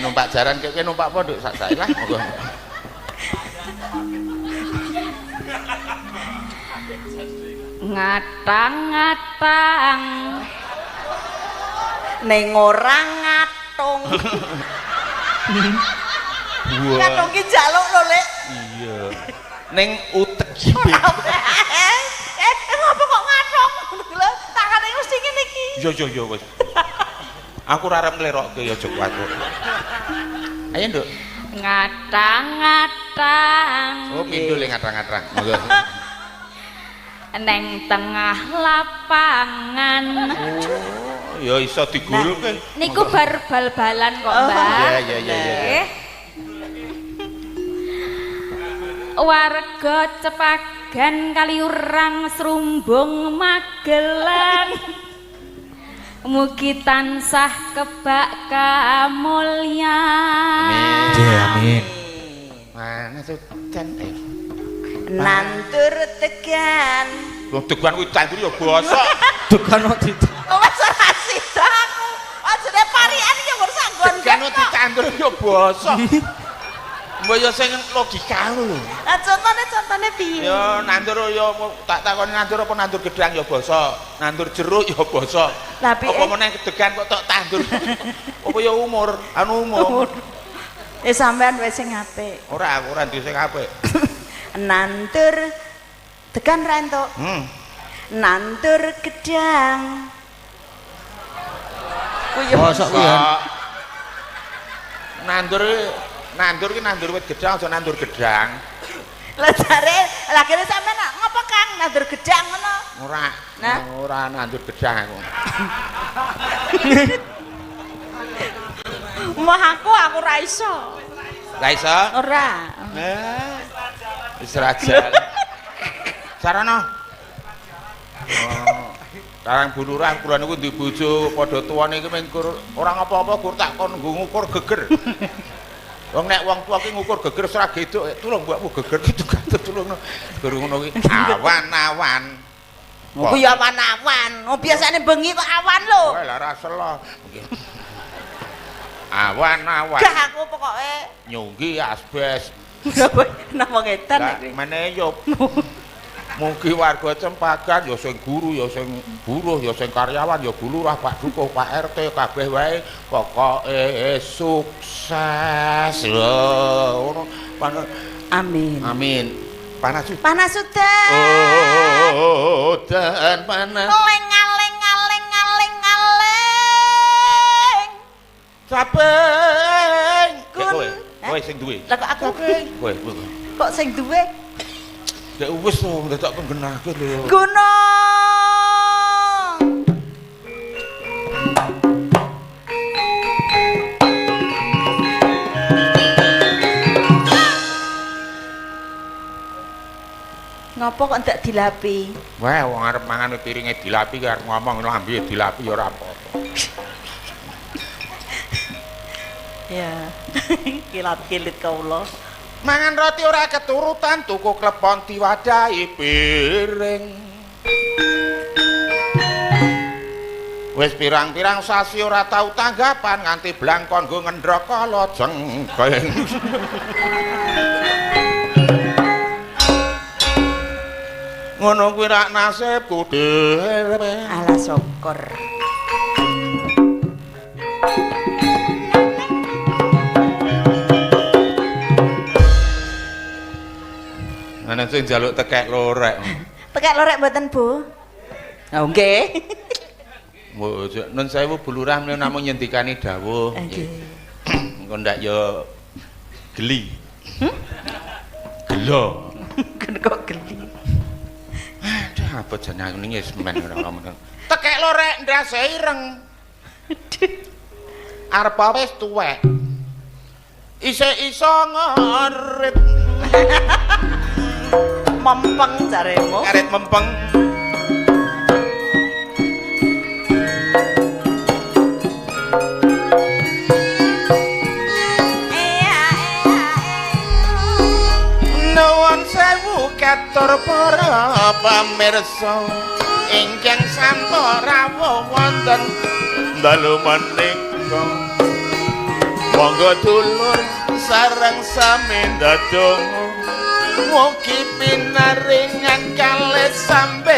Numpak jaran kowe numpak apa nduk sak sae lah monggo. Ngatang-ngatang ning ora ngatung. Ngatung ki njaluk lho, Lek. Iya. Ning utek iki. Ngopo kok ngatung ngono lho? Tangane mesti ngene iki. Yo yo yo wis. Aku ora arep nglerokke ya aja kuwatir. Ayo, Nduk. Ngatang-ngatang. Oh, pindho le ngatang-ngatang. Monggo. Neng tengah lapangan. Oh, ya iso digulke. Niku bar bal-balan kok, Mbak. Iya iya iya iya. Warga Cepagan Kaliurang Srumbung Magelang. Mugi tansah kebak kamulyan. Amin. Amin. Mana tuh ten? Nandur tegan. Wong tegan kuwi tandur ya bosok. Tegan kok Oh, wis ora sida aku. Ajene parian iki nggur sak nggon. Tegan kok ditandur ya bosok. Mbok ya sing logika lho. Lah contone piye? Ya nandur ya tak takoni nandur apa nandur gedang ya bosok, nandur jeruk ya bosok. Lah piye? Apa meneh degan kok tok tandur. Apa ya umur, anu umur. Ya sampean wis sing apik. Ora, aku ora duwe sing apik. Nandur degan ra entuk. Nandur gedang. Kuwi ya Bosok kuwi ya. Nandur nandur ki nandur wit gedang aja nandur gedang. Lah jare, lah kene sampean ngopo Kang nandur gedang ngono? Ora. Nah? Ora nandur gedang aku. Mah aku ora iso. Ora iso? Ora. Wis ra jalan. Sarana. Oh. Karang Bu Lurah kula niku duwe bojo padha tuwane iki mung ora ngapa-apa gur tak kon nggo ngukur geger. Wong nek wong tuwa ki ngukur geger ora geduk, tulung mbokmu geger ki tuh tulung. Gur ngono ki awan-awan. Ku ya awan-awan. Oh biasane bengi kok awan lho. Wah, lah ra selo. Awan-awan. Gah aku pokoke nyunggi asbes. Napa napa ngetan Lah iki? meneh yo. Mugi warga Cempagan ya sing guru, ya sing buruh, ya sing karyawan, ya Bu Lurah, Pak Dukuh, Pak RT, kabeh wae pokoke sukses. Lho, ngono. Amin. Amin. Panas udan. Panas udan. Udan panas. Leng aleng aleng aleng aleng. Capeng. Kun. Kowe sing duwe. Lah kok aku Kowe, kowe. Kok sing duwe? Ya wis to, dadak kenggenake lho. Gunung. Ngopo kok ndak dilapi? Wah, wong arep mangan piringe dilapi arep ngomong lambe dilapi ya ora apa-apa. Ya. Kilat-kilit kawula. Mangan roti ora keturutan, tuku klepon diwadahi piring. Wis pirang-pirang sasi ora tau tanggapan nganti blangkon nggo ngendhok kala jengking. Ngono kuwi rak nasibku dhewe. Alah syukur. Ana sing njaluk tekek lorek. Tekek lorek mboten, Bu? Oh, nggih. Mbok nun sewu Bu Lurah menawa namung nyendikani dawuh. Nggih. Engko ndak ya geli. Gelo. Kok geli. Aduh, apa jeneng aku wis men ora ngomong. Tekek lorek ndase ireng. Arep wis tuwek. Isih iso ngarit. Mempeng jaremu. Ngarit mempeng. Nuwun sewu katur para pamirsa ingkang sampun rawuh wonten dalu menika. Monggo dulur sareng sami ndadonga mugi pinaringan kalih sambe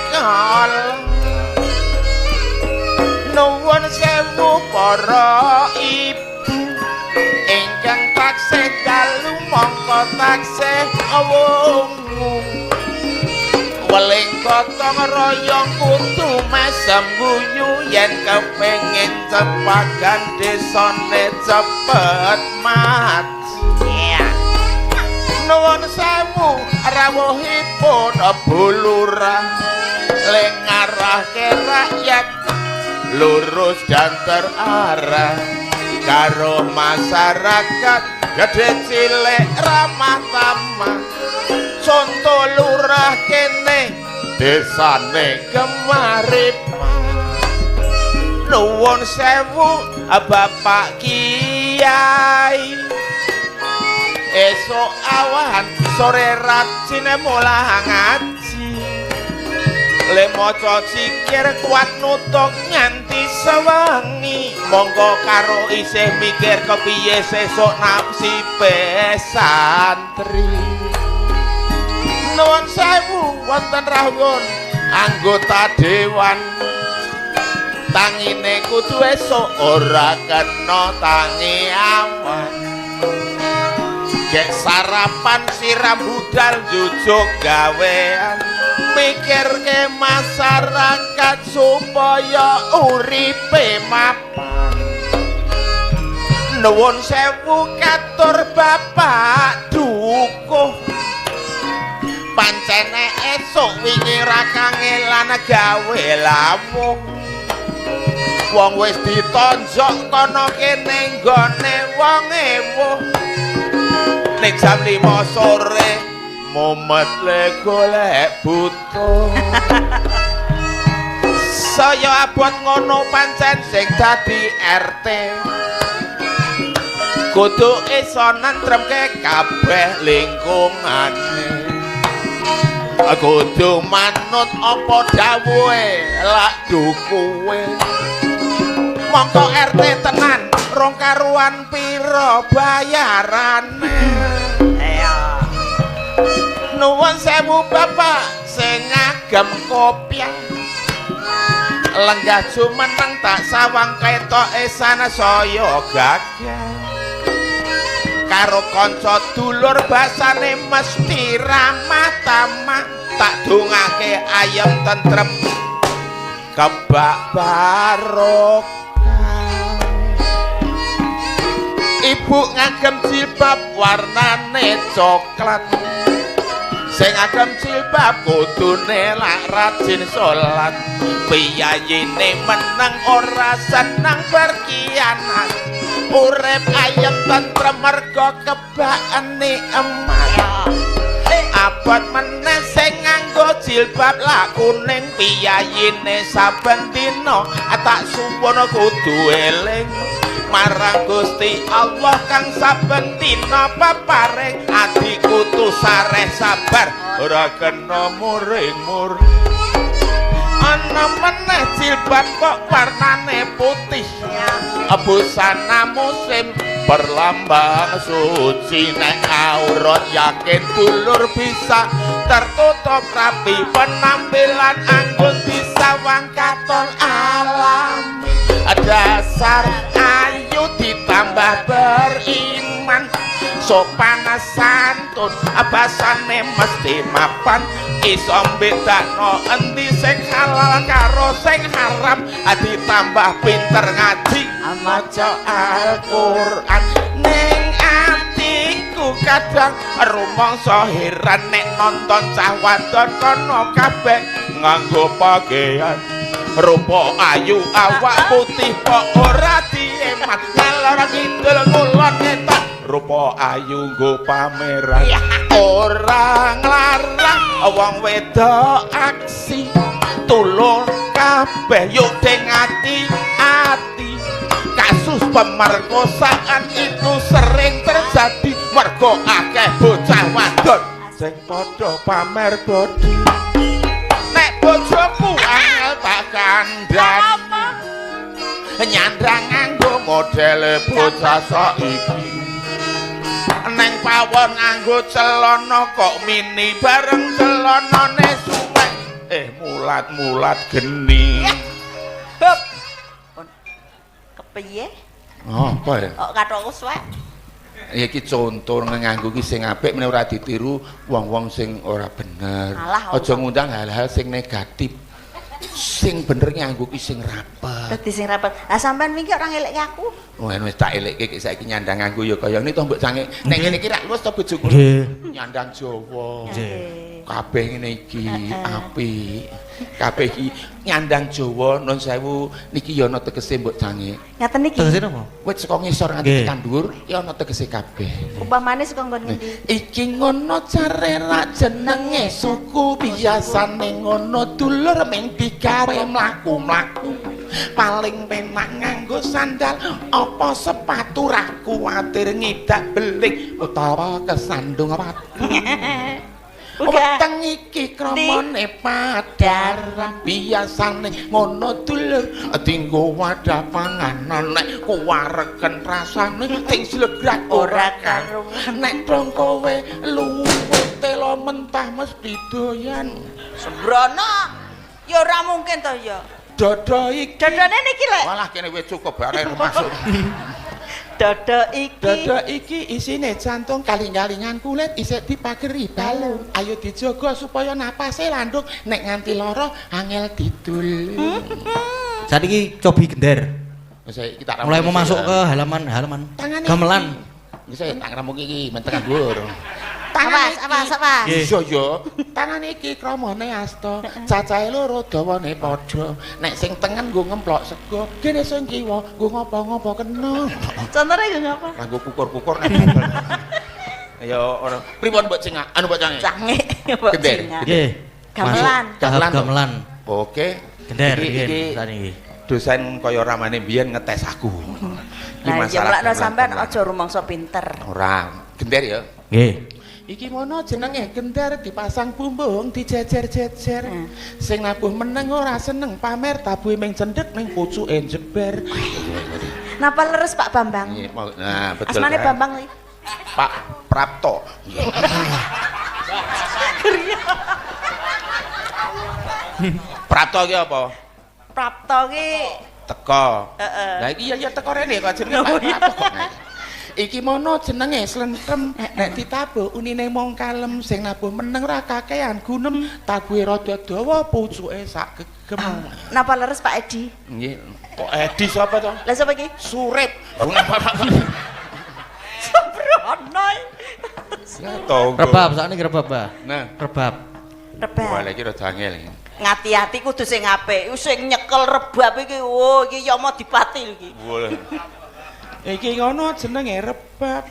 kala. Nuwun sewu para ibu ingkang taksih dalu mongko taksih wungu. Weling gotong royong kudu mesem guyu yen kepengin Cempagan desane cepet maju. Nuwun sewu rawuhipun Bu Lurah le ngarahke rakyat lurus dan terarah karo masyarakat gedhe cilik ramah tamah. Conto lurah kene desane Gemaripan. Nuwun sewu Bapak Kiai, esuk awan sore rajine mulah ngaji, le maca zikir kuat nutuk nganti sewengi. Monggo karo isih mikir kepiye sesuk nafsibe santri. Nuwun sewu wonten rawuh anggota dewan, tangine kudu esuk ora kena tangi awan. Gek sarapan siram budal jujuk gawean, mikirke masyarakat supaya uripe mapan. Nuwun sewu katur Bapak Dukuh, pancene esuk wingi ra kangelan gawe lawuh. Wong wis ditonjok kono kene nggone wong ewuh. Nek jam 5 sore mumet le golek butuh. Saya abot ngono pancen sing dadi RT kudu iso nentremke kabeh lingkungane. Kudu manut apa dawuhe lak dukuwe. Mongko RT tenan rong karuan pira bayarane. Nuwun sewu Bapak Sing ngagem kopiah lenggah jumeneng tak sawang ketoke sana saya gagah. Karo kanca dulur basane mesti ramah tamah, tak dongake ayem tentrem kebak barokah. Ibu ngagem jilbab warnane coklat, sing ngagem jilbab kudune lak rajin salat. Piyayine meneng ora seneng berkianat, urip ayem tentrem mergo kebakane emas. Abot meneh sing nganggo jilbab lak kuning, piyayine saben dina tak suwun kudu eling marang Gusti Allah kang saben dina peparing. Adi kudu sareh sabar ora kena muring-muring. Ana meneh jilbab kok warnane putih, busana muslim berlambang suci. Nek aurat yakin dulur bisa tertutup rapi, penampilan anggun disawang katon alami. Dasar ayu ditambah beriman, sopan santun basane mesti mapan. Iso mbedakno endi sing halal karo sing haram, ditambah pinter ngaji maca Al-Qur'an. Ning atiku kadang rumangsa heran nek nonton cah wadon kono kabeh nganggo pakaian rupa ayu awak putih kok ora dieman. Ngalor ngidul ngulon ngetan rupa ayu nggo pameran. Ora nglarang wong wedok aksi, tulung kabeh yuk ding ati-ati. Kasus pemerkosaan itu sering terjadi mergo akeh bocah wadon sing padha pamer bodi. Nek bojoku angel tak kandhani, nyandang nganggo modele bocah saiki. Neng pawon nganggo celana kok mini, bareng celanane suwek mulat-mulat geni. Hup. Kepiye? Oh, apa ya? Kok kathokku suwek? Ya iki conto nganggo ki sing apik meneh ora ditiru wong-wong sing ora bener. Aja ngundang hal-hal sing negatif. Sing bener nganggo ki sing rapet. Dadi sing rapet. Lah sampean wingi ora ngelekke aku. Oh, wis tak elekke iki saiki nyandang nganggo ya kaya ngene to mbok sange. Nek ngene iki rak luwes to bojoku. Nyandang Jawa. Nggih. Kabeh ngene iki apik. Kabeh iki nyandang Jawa nun sewu niki ya ana tegese mbok sange. Ngaten niki. Tegese napa? Wit saka ngisor nganti tekan dhuwur ya ana tegese kabeh. Upamane saka nggon ngendi? Iki ngono jare rak jenenge suku biasane ngono dulur ming digawe mlaku-mlaku. Paling penak nganggo sandal apa sepatu ra kuwatir ngidak beling utawa kesandung watu. Weteng iki kramane padaran biasane ngono dulur dinggo wadah panganan nek kuwareken rasane sing slegrak ora karuan. Nek dong kowe luwe telo mentah mesti doyan. Sembrono ya ora mungkin to ya. Dodo iki. Dodone niki lek. Walah kene wis cukup bare masuk. Dodo iki. Dodo iki isine jantung kaling-kalingan kulit isih dipageri balung. Ayo dijaga supaya napase landung nek nganti lara angel didul. Saiki cobi gender. Wis iki tak mulai mau masuk ke halaman-halaman gamelan. Wis tak rampung iki men tekan dhuwur. Awas, awas, awas. Iya ya. Tangan iki kramane asta, cacahe loro dawane padha. Nek sing tengen nggo ngemplok sego, kene sing kiwa nggo ngopo-ngopo kena. Contone nggo ngopo? Nganggo kukur-kukur. Ya ora. Pripun mbok cengak? Anu mbok cange? Cange mbok cengak. Nggih. Gamelan. Gamelan. Gamelan. Oke. Gender iki saniki. Dosen kaya ramane mbiyen ngetes aku. Iki masalah. Lah sampean aja rumangsa pinter. Ora. Gender ya. Nggih. Iki mono jenenge gender dipasang bumbung dijejer-jejer. Sing nabuh meneng ora seneng pamer tabuhe ming cendhek ning pucuke jeber. Napa leres Pak Bambang? Nah, betul. Asmane Bambang iki. Pak Prapto. Prapto ki apa? Prapto ki Teko. Heeh. Lah iki ya ya teko rene kok jenenge Pak Prapto kok. Iki mono jenenge slentem nek ditabuh unine mung kalem sing nabuh meneng ora kakean gunem tabuhe rada dawa pucuke sak gegem. Napa leres Pak Edi? Nggih. Kok Edi sapa to? Lah sapa iki? Surip. Sembrono. Ya tonggo. Rebab sakniki rebab, Mbah. Nah, Rebab. Rebab. wah iki rada angel iki. Ngati-ati kudu sing apik. Sing nyekel rebab iki, oh iki ya mau dipati iki. Boleh. Iki ngono jenenge rebab.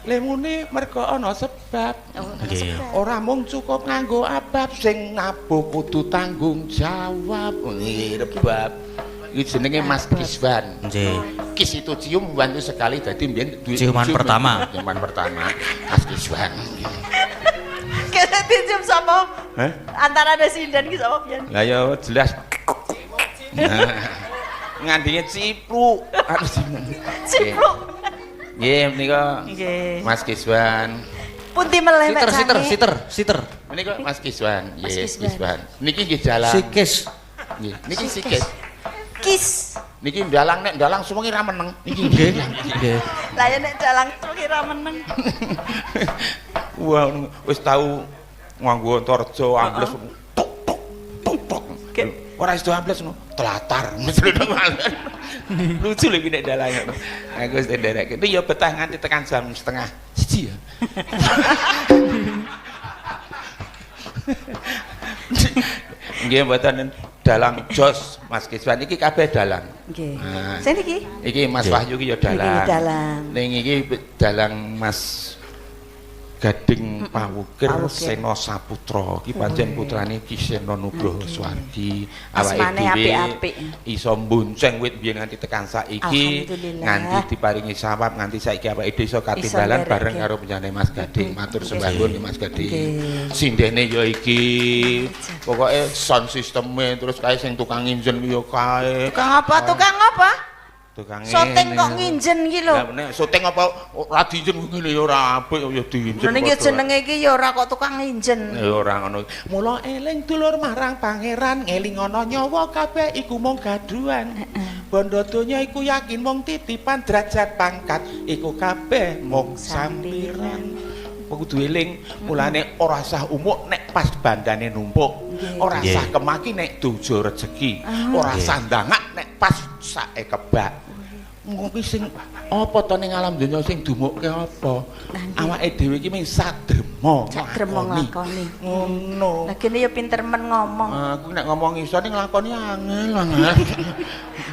Lemune mergo ana sebab. Nggih. Ora mung cukup nganggo abab sing nabuh kudu tanggung jawab. Nggih, rebab. Iki jenenge Mas Kiswan. Nggih. Kis itu cium, wan itu sekali dadi mbiyen Ciuman pertama. Ciuman pertama Mas Kiswan. Kene dicium sapa? Hah? Antara ada sinden ki sapa pian? Lah ya jelas. Nah, ngandinge cipluk. Aduh Cipluk. Nggih, menika Nggih. Mas Kiswan. Pundi meleh Siter, siter, siter, siter. Menika Mas Kiswan. Mas Nggih, Kiswan. Kiswan. Niki nggih dalang. Sikis. Nggih, niki sikis. Kis. Niki ndalang nek ndalang suwengi ra meneng. Niki Nggih. Nggih. Lah ya nek dalang terus kira meneng. Wah, wis tau nganggo Antarja ambles tok tok tok tok. Ora iso ambles ngono, telatar. Lucu lho iki nek dalang. Aku wis nderek. Itu ya betah nganti tekan jam 12.30 ya. Nggih mboten dalang jos Mas Kiswan iki kabeh dalang. Nggih. Nah. Sing iki? Iki Mas Wahyu iki ya dalang. Iki dalang. Ning iki dalang Mas Gading Pawukir Pawukir. Sena Saputra. Iki pancen putrane Ki Sena Nugroho Suwardi. Awake Asmane dhewe apik-apik. iso mbonceng wit biyen nganti tekan saiki, Alhamdulillah. nganti diparingi sawab nganti saiki awake dhewe iso katimbalan ndereke. bareng karo penjane Mas Gading. Matur sembah nuwun Mas Gading. Nggih. Sindene ya iki. Pokoke sound systeme terus kae sing tukang nginjen ya kae. Tukang apa? Tukang apa? Tukang Syuting kok ngene. nginjen ki lho. Lah nek syuting apa ora diinjen ngene ya ora apik ya diinjen. Lha ning padha. jenenge iki ya ora kok tukang nginjen. Ya ora ngono. Mula eling dulur marang pangeran, eling ana nyawa kabeh iku mung gaduhan. Bondo donya iku yakin mung titipan derajat pangkat iku kabeh mung sampiran. Kudu eling, mulane ora sah umuk nek pas bandane numpuk, ora Nggih. sah kemaki nek dojo rejeki, ora sah ndangak nek pas sake kebak. Ngopi sing apa to ning alam donya sing dumukke apa? Awake dhewe iki mung sadrema Sadrema nglakoni. Ngono. Lah kene ya pinter men ngomong. Aku nek ngomong iso ning nglakoni angel angel.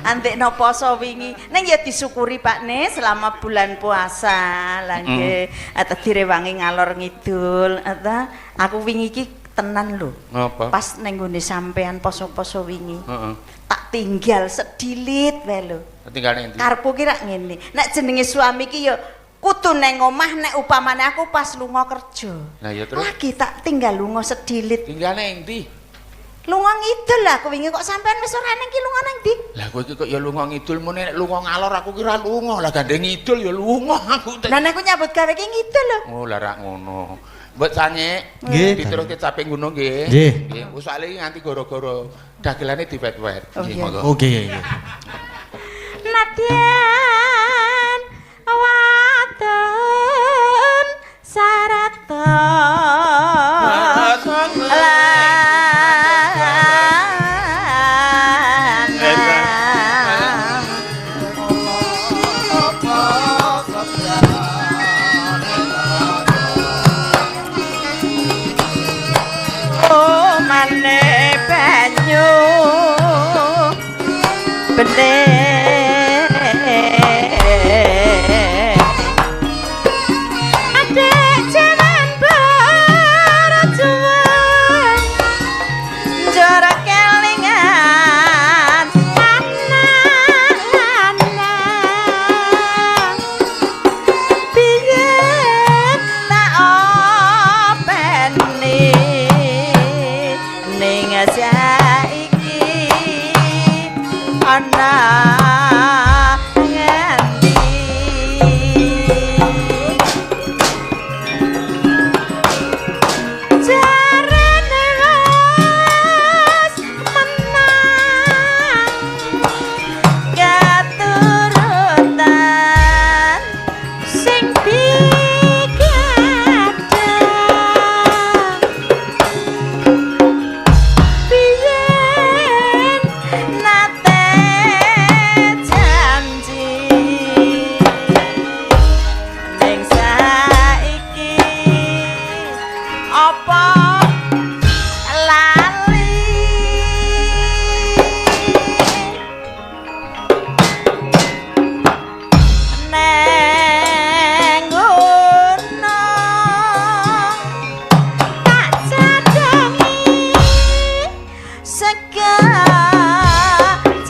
Antekno poso wingi. Ning ya disyukuri Pak Ne selama bulan puasa. Lah nggih, ata direwangi ngalor ngidul. Ata aku wingi iki tenan lho. Ngapa? Pas ning nggone sampean poso-poso wingi. Heeh. Tak tinggal sedilit wae lho. Tinggal ning ndi? Karepku ki rak ngene. Nek jenenge suami ki ya kudu neng omah nek upamane aku pas lunga kerja. Lah ya terus? Lagi tak tinggal lunga sedilit. Tinggal ning ndi? Lunga ngidul lah aku wingi kok sampean wis ora neng ki lunga nang ndi? Lah kowe iki kok ya lunga ngidul muni nek lunga ngalor aku kira lunga. Lah gandeng ngidul ya lunga aku. Lah nek aku nyambut gawe ki ngidul lho. Oh lah rak ngono. Mbok sanyek Nggih. diteruske caping gunung nggih. Nggih. Nggih, usale iki nganti gara-gara dagelane diwet-wet. Oh, Nggih, iya. monggo. Oke, nggih. Nadyan wadon sarata lanang Oh mane banyu bening Adek jaman berjuang njara kelingan anak lanang biyen tak openi ning saiki ana ngendi jarene wis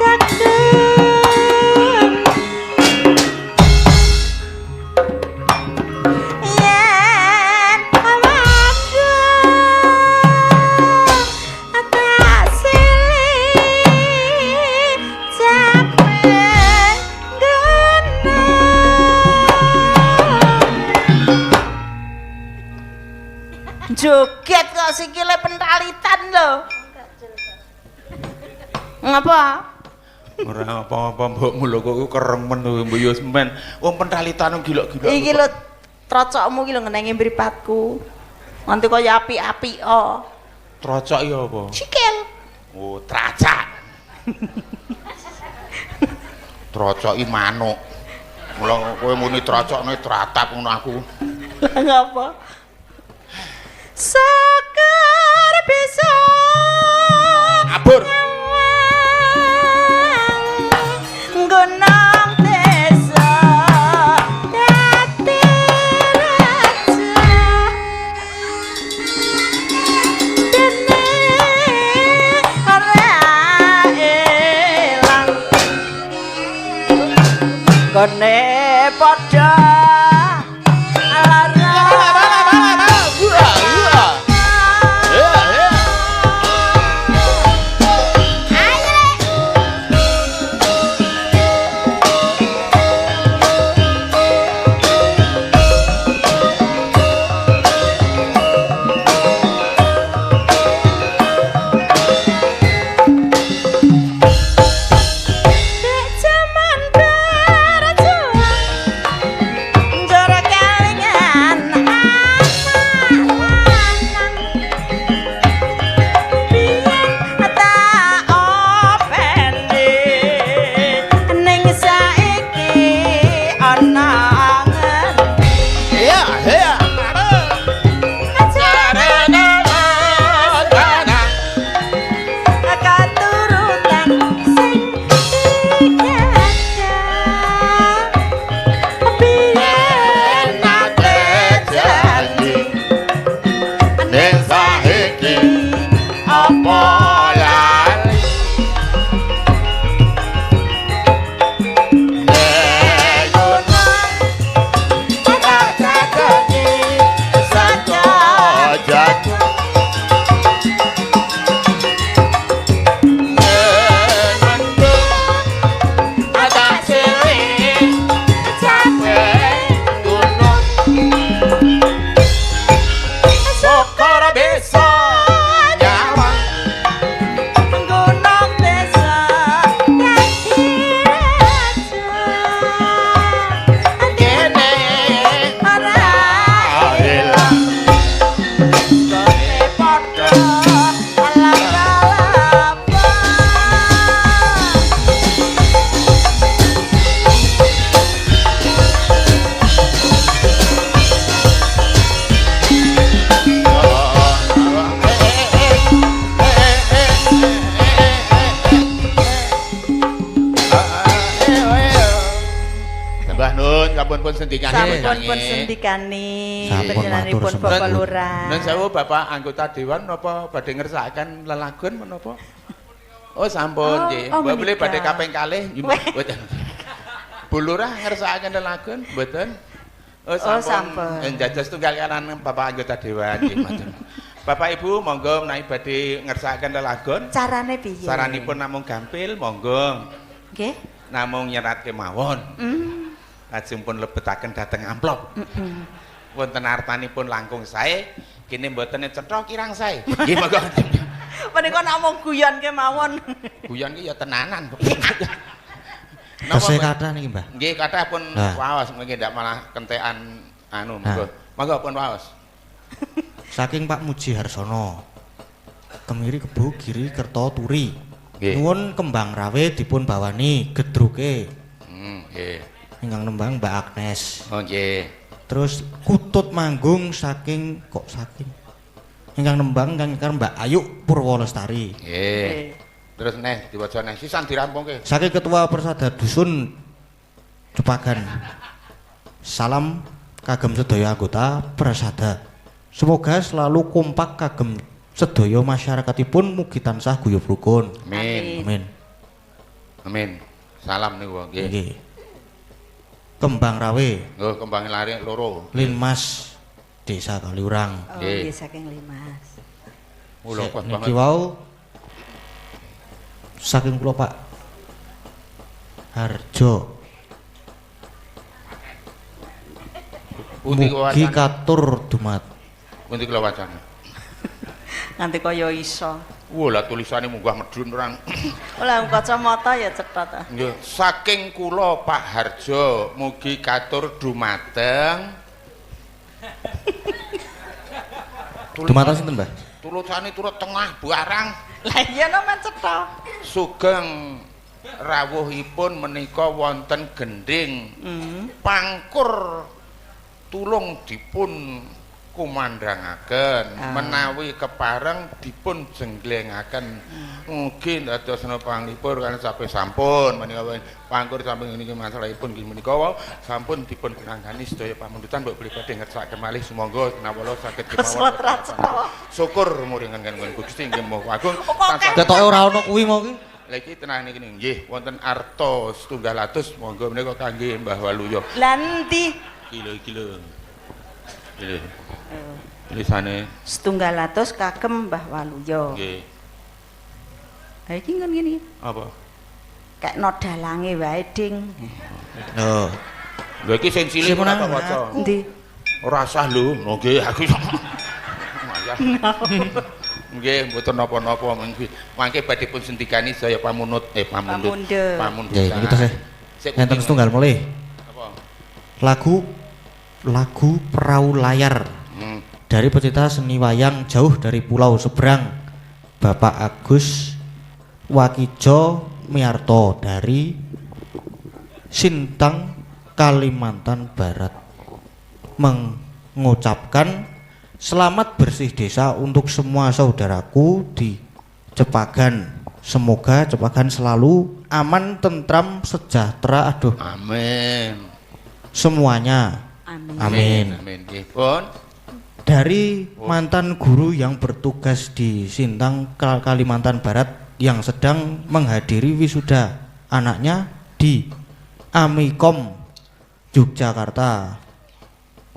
Jagung yen awakku tak silih capek gunung. Joget kok sikile pentalitan lho. Ngapa? Ora apa-apa mbok mulo kok kereng men mbok yo semen. Wong pentalitan gilok-gilok. Iki lho trocokmu iki lho ngenenge mripatku. Nganti kaya api-api oh. Trocok ya apa? Sikil. Oh, tracak. Trocok iki manuk. Mula kowe muni trocokne tratap ngono aku. Lah ngapa? Sekar bisa Abur. Gunung desa dadi raja dene ora elang gone padha lara. Dek jaman berjuang njur kelingan anak lanang biyen tak openi ning saiki ana ngendi. Iya, iya. Katurutan sing digadah biyen nate janji Ning saiki apa lali? Gunung desa dadi raja Kene ora ilang gone padha alap-alapan. Mbah Nun, sampun pun sendikane. Sampun pun sendikani Sampun panjenenganipun matur Bapak sembah. Lurah. Nun sewu Bapak anggota dewan napa badhe ngersakaken lelagon menapa? Oh sampun Oh, nggih. oh, Mbok bilih menika. badhe kaping kalih mboten. Bu Lurah ngersakaken lelagon mboten? Oh Oh, sampun. sampun. Njajas tunggal kanan Bapak anggota dewan nggih matur. Bapak Ibu monggo menawi badhe ngersakaken lelagon. Carane piye? Saranipun namung gampil monggo. Nggih. Namung nyerat kemawon. Lajeng pun lebetaken dhateng amplop. Wonten artanipun langkung sae, kene mboten cetha kirang sae. Nggih monggo. Menika namung guyon kemawon. Guyon ki ya tenanan. Tesih kathah niki, Mbah. Nggih kathah pun Nah. waos mungkin ndak malah kentekan anu monggo. Monggo pun waos. Saking Pak Muji Harsono. Kemiri Kebo Giri Kerto Turi. Nggih. Nuwun kembang rawe dipun bawani gedruke Nggih. ingkang nembang Mbak Agnes. Oh nggih. Terus kutut manggung saking kok saking ingkang nembang ingkang Mbak Ayu Purwo Lestari. Nggih. Terus neh diwaca neh sisan dirampungke. Saking Ketua Persada Dusun Cepagan. Salam kagem sedaya anggota Persada. Semoga selalu kompak kagem sedaya masyarakatipun mugi tansah guyub rukun. Amin. Amin. Amin. Salam niku nggih. Nggih. Kembang Rawe. Nggih, kembang lare loro. Linmas Desa Kaliurang. Oh, nggih saking Linmas. Mula pas banget. Niki wau saking kula Pak Harjo. Mugi katur dumat. Pundi kula wacana? Nganti kaya iso. Wah, lah tulisane munggah medhun orang. Lah kacamata ya cetha ta. Nggih, saking kula Pak Harjo mugi katur dumateng. Dumateng sinten, Mbah? Tulisane turut tengah barang. Lah iya no men cetha. Sugeng rawuhipun menika wonten gendhing. Pangkur tulung dipun kumandhangaken, menawi kepareng dipun jengglengaken. Mugi ndadosna panglipur kan sampe sampun menika pangkur sampun niki masalahipun nggih menika wau sampun dipun pinanggani sedaya pamundutan mbok bilih badhe ngersakaken malih sumangga nawala saged kemawon. Syukur muringan Gusti nggih Maha Agung. Ketoke ora ana kuwi mau ki. Lha iki tenang niki nggih wonten arta setunggal atus monggo menika kangge Mbah Waluyo. Lah endi? Iki lho. Iki. Tulisane setunggal atus kagem Mbah Waluyo. Nggih. Ha iki nggon ngene iki. Apa? Kekno dalange wae, Ding. Lho. Lho iki sing cilik ora tak waca. Endi? Ora sah lho. Nggih, aku. Nggih, mboten napa-napa mangke badhe pun sendikani sedaya pamunut pamundhut. Pamundhut. Nggih, iki tesih. Enten setunggal malih. Apa? Lagu Perahu Layar. Dari pecinta seni wayang jauh dari pulau seberang, Bapak Agus Wakijo Miarto dari Sintang, Kalimantan Barat, mengucapkan selamat bersih desa untuk semua saudaraku di Cepagan. Semoga Cepagan selalu aman, tentram, sejahtera. Aduh. Amin. Semuanya. Amin. Amin. Amin. Nggih, pun. Dari mantan guru yang bertugas di Sintang, Kalimantan Barat yang sedang menghadiri wisuda anaknya di Amikom Yogyakarta.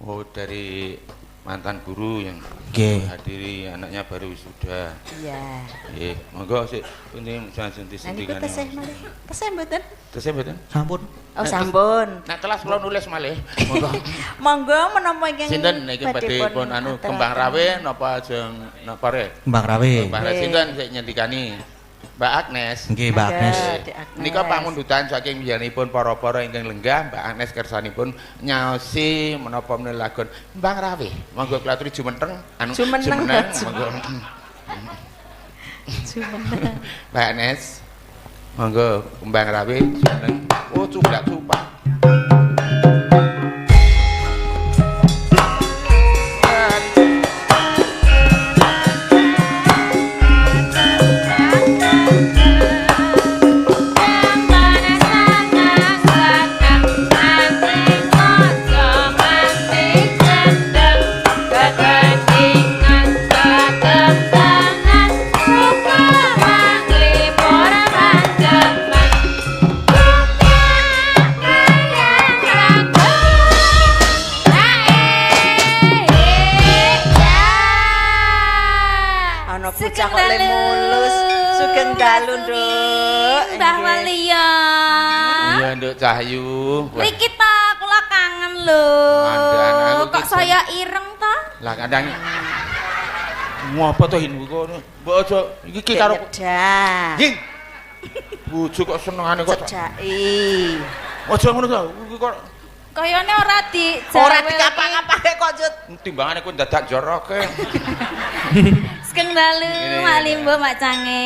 Oh, dari mantan guru yang menghadiri anaknya baru wisuda. Iya. Nggih, monggo sik pundi sendi-sendikane. Tesih malih. Tesih mboten? Tesih mboten? Sampun. Oh, sampun. Nek telas kula nulis malih. Monggo. Monggo menapa ingkang sinten niki badhe pun anu Kembang Rawe napa ajeng napa re? Kembang Rawe. Kembang Rawe sinten sik nyendikani? Mbak Agnes. Nggih, Mbak Agnes. Nika pamundutan saking biyanipun para-para ingkang lenggah, Mbak Agnes kersanipun nyaosi menapa menawi lagon Kembang Rawe. Monggo kula aturi jumeneng anu jumeneng monggo. Jumeneng. Mbak Agnes. Monggo Kembang Rawe jumeneng. Oh, cublak cupak. Bocah kok le mulus. Sugeng dalu, Nduk. Mbah Waluyo. Iya, Nduk Cahyu. Mriki ta kula kangen lho. Kok saya ireng ta? Lah kadang ngopo to hin kono? Mbok aja iki karo nyedak. Bojo kok senengane kok cedhaki. Aja ngono to. Iki kok kayane ora di ora dikapak-kapake kok, Jut. Timbangane kowe dadak joroke. Sugeng dalu, Mak Limbo, Mak Cange.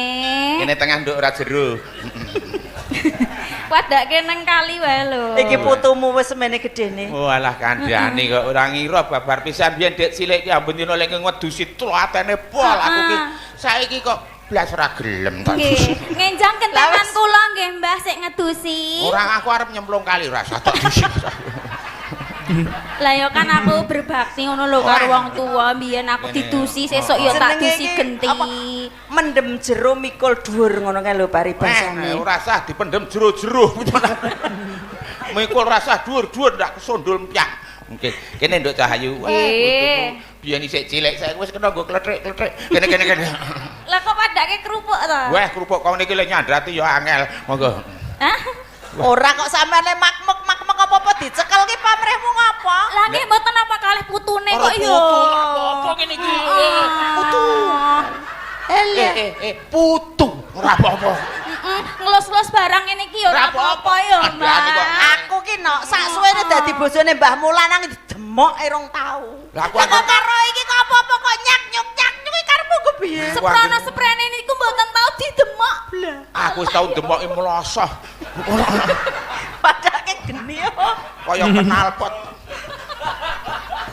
Kene tengah nduk ora jero. Wadake nang kali wae lho. Iki putumu wis semene gedene. Oh alah kandhane kok ora ngira babar pisan biyen dek cilik ki ampun dina lek ngedusi tlatene pol aku ki. Saiki kok blas ora gelem tak. Nggih, ngenjang kentenan kula nggih Mbah sik ngedusi. Ora aku arep nyemplung kali ora usah tak dusi. Lah ya kan aku berbakti ngono lho karo wong tuwa, mbiyen aku didusi, sesuk ya tak Jenenge dusi iki genti. apa? Mendem jero mikul dhuwur ngono kae lho paribasane. Eh, ora sah dipendem jero-jero. Mikul rasah dhuwur-dhuwur ndak kesundul empyak. Oke, kene Nduk Cahayu. Wah, Nggih. putuku biyen isih cilik, saiki wis kena nggo klethik-klethik. Kene kene kene. Lah kok padake kerupuk to? Wah, kerupuk kau niki lek nyandrati ya angel. Monggo. Hah? Ora kok sampean le makmek-makmek apa-apa dicekel ki pamrihmu ngapa? Lah nggih mboten apa kalih putune Ora kok ya. putu, apa-apa ngene iki. Putu. Eh, putu. Ora apa-apa. Ngelus-ngelus barang ngene iki ya ora Ora apa-apa ya, Andane kok. Mbak. Aku ki nok sak suwene dadi bojone mbahmu lanang didemok rong tau. Lah, aku Lah kok karo iki kok apa-apa kok nyak-nyuk nyak-nyuk iki karepmu ku piye? Seprana seprene niku mboten tau didemok. Aku wis tau demoki mlosoh. Padake geni oh. Kaya knalpot.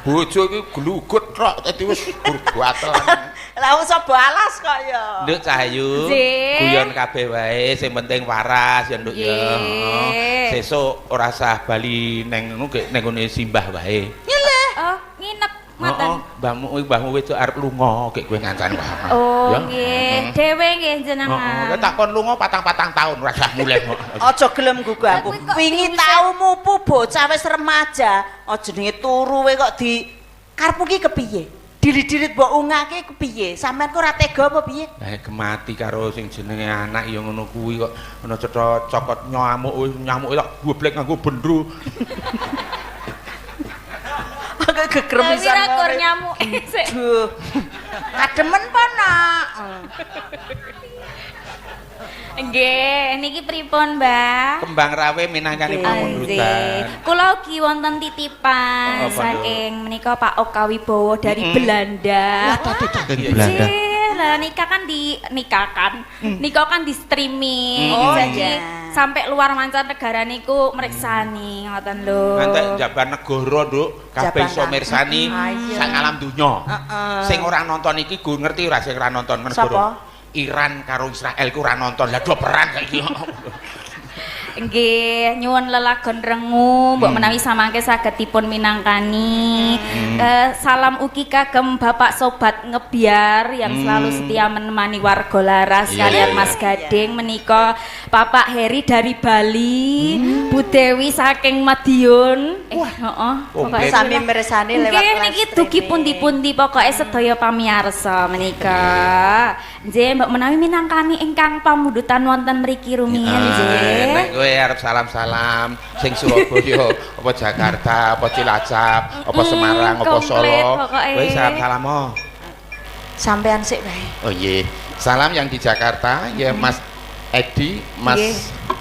Bojo iki glugut tok dadi wis gatelan. Lah wong sapa alas kok ya. Nduk Cahayu, Nggih. guyon kabeh wae, sing penting waras ya Nduk ya. Nggih. Sesuk ora sah bali neng ngono gek neng ngene simbah wae. Oh, nginep ngoten. Heeh, mbahmu mbahmu wedok arep lunga gek kowe ngancani wae. Oh, Ya. nggih. Dhewe nggih jenengan. Heeh, tak kon lunga patang-patang tahun ora sah mulih kok. Aja gelem gugu aku. Lah, kuwi kok Wingi diusir? tau mupu bocah wis remaja, oh jenenge turu we kok di karepmu ki kepiye? Dilit-dilit mbok ungake kepiye? Sampeyan kok ora tega apa piye? Lah gemati karo sing jenenge anak ya ngono kuwi kok ana cetha cokot nyamuk wis nyamuk tak goblek nganggo bendru. Aku gegremisan. Lah wira kur nyamuk sik. Duh. Kademen po nak? Nggih, niki pripun, Mbah? Kembang rawe minangkani pamundutan. Kula ugi wonten titipan Oh, apa, saking menika Pak Oka Wibowo dari Belanda. Saking Belanda. Nggih, lah nikah kan di nikah kan. Nikah kan di streaming. Oh, Jadi iya. sampai luar mancanegara niku mriksani ngoten lho. Ngantek jaban negara, Nduk, kabeh iso Jabanan. mirsani Ayo. sak alam donya. Heeh. Sing ora nonton iki go ngerti ora sing ora nonton Sapa? negara. Iran karo Israel ku ora nonton. Lah do perang saiki. Nggih, nyuwun lelagon rengu, mbok menawi samangke saged dipun minangkani. Salam ugi kagem Bapak Sobat Ngebiar yang selalu setia menemani warga Laras Iya, kalian iya, Mas Gading menika Bapak Heri dari Bali, Bu Dewi saking Madiun. Heeh, Komplit. Sami mirsani lewat Nggih live niki dugi streaming. pundi-pundi pokoke sedaya pamirsa menika. Nggih, mbok menawi minangkani ingkang pamundutan wonten mriki rumiyin nggih. Nek kowe arep salam-salam sing Surabaya, apa Jakarta, apa Cilacap, apa Semarang, apa komplit Solo, pokoke. kowe salam-salam oh. Sampean sik wae. Oh iya. Salam yang di Jakarta ya Mas Edi, Mas Nggih.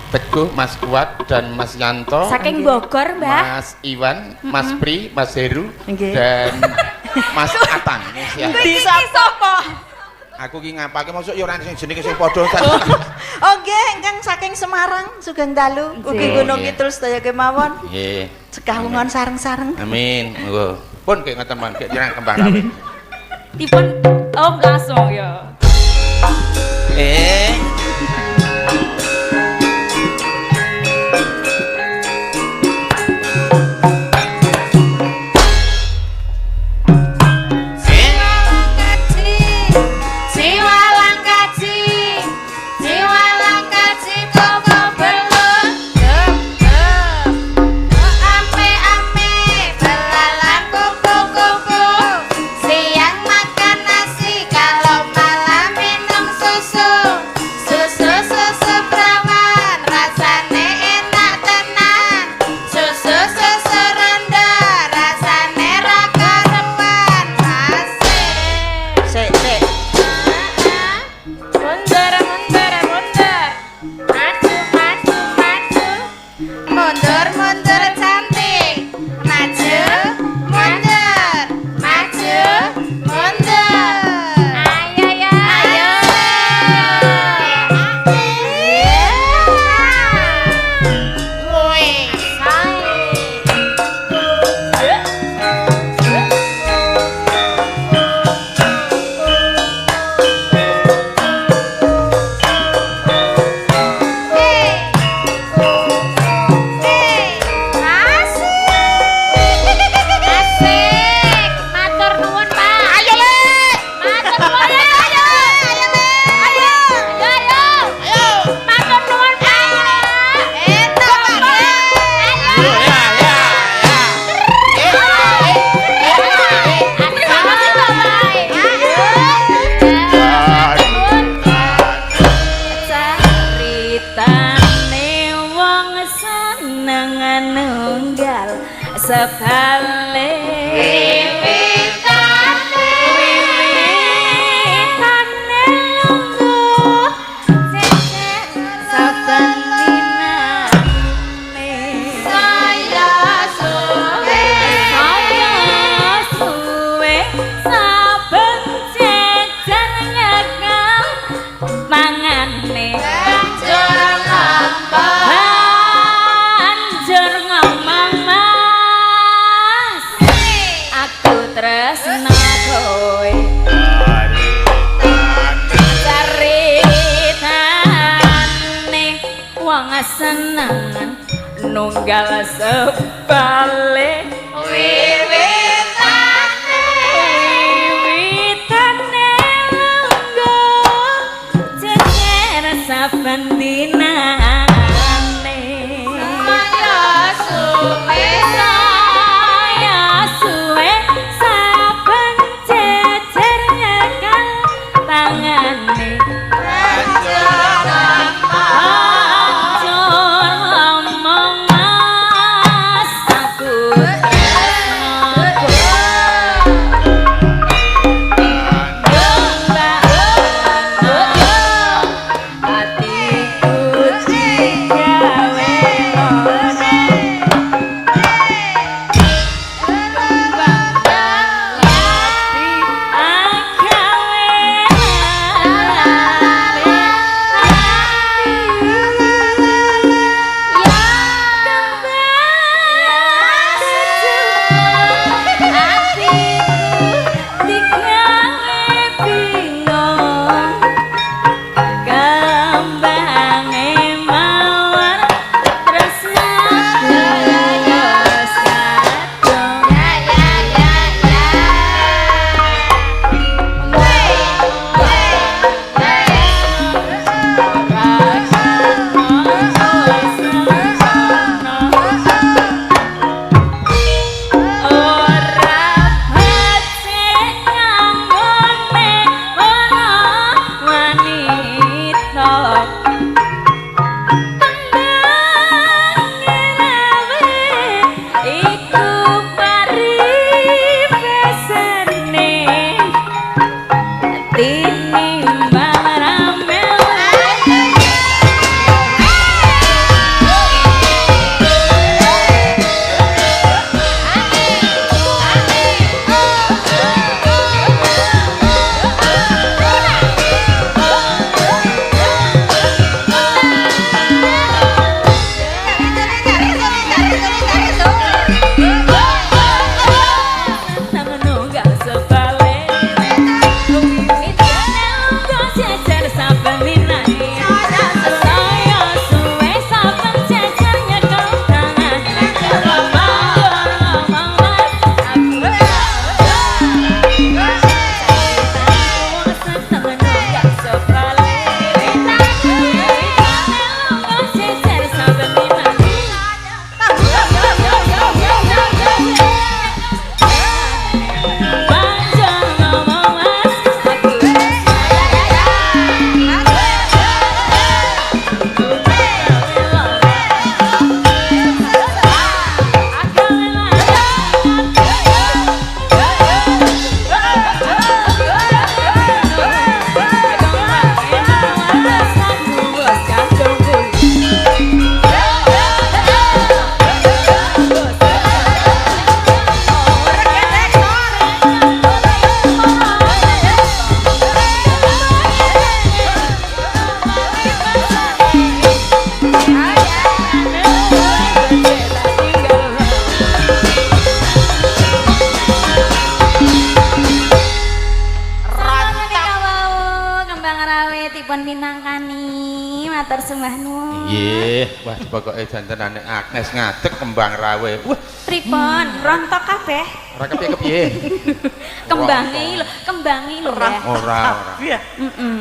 Teguh, Mas Kuat dan Mas Yanto. Saking Bogor, Mbah. Mas Iwan, Mas Pri, Mas Heru Nggih. dan Mas Atang. Siap. Di sapa? Aku ki ngapake mosok ya ora sing jenenge sing padha. Oh nggih, ingkang saking Semarang sugeng dalu. Ugi Nggih. Gunung Kidul sedaya kemawon. Nggih. Cekah wungon sareng-sareng. Amin. Monggo. Pun kek ngoten mawon kek jenengan kembang rawe. Dipun oh langsung ya. Eh. Siwalang kaji, siwalang kaji koko belum Ame ame belalang kuku kuku. Siang makan nasi kalau malam minum susu. Susu susu perawan rasane enak tenan. Susu susu rondo rasane ra karuan asik. Sik, sik. Mundur, mundur, mundur. Maju, maju, maju. Mundur, mundur cantik. Maju, mundur. Maju, mundur. Ayo, ya. Ayo. Wiwitane wong seneng nunggal sebalik. Wiwitane, wiwitane lungguh jejer saben dinane. Saya suwe, saya suwe saben jejer nyekel tangane. Banjur ngomong mas, aku tresna kowe. Ceritane wong senengan nunggal sebalik. Wiwitane, wiwitane lungguh jejer saben dinane. Saya suwe, saya suwe saben jejer nyekel tangane. Banjur ngomong mas, aku tresna kowe. Atiku digawe lara. Kembange mawar tresnaku wis kadung. Ya ya ya ya. Ora becik nganggone para wanita. Kembange rawe iku paribasane tinimbang rame. Seneng nunggal sebalik. Wiwitane lungguh jejer saben dinane. Saya suwe saben jejer nyekel tangan. Banjur ngomong mas, aku seneng nunggal sebalik. Wiwitane lungguh jejer saben dinane. Banjur ngomong mas, aku Kembang rawe dipun minangkani matur sembah nuwun. Nggih, wah pokoke jantenane Agnes ngadeg kembang rawe. Wah, Pripun? Rontok kabeh. ora kepiye-kepiye. Kembange lho, kembange lho ya. Ora, ora. Iya.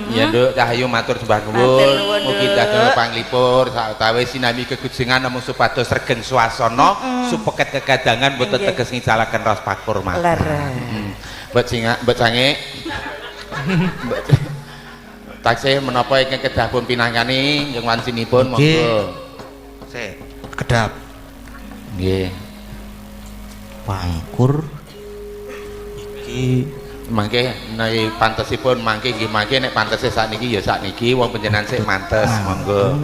Iya, Nduk, Cahyu matur sembah Matur nuwun. nuwun, Mugi Nduk. dados panglipur sawetawis sinambi gegujengan namung supados regeng swasana supeket kekadangan boten Nggih. teges ngicalaken ras pakurmatan. Leres. Mbok singa, mbok sange. Mbok Taksih menapa ingkang kedah pun pinangkani ingkang wancinipun Nggih. monggo. Sik, kedap. Nggih. Pangkur iki Mangke nek pantesipun mangke nggih mangke nek pantese sakniki ya sakniki wong panjenengan sik mantes monggo.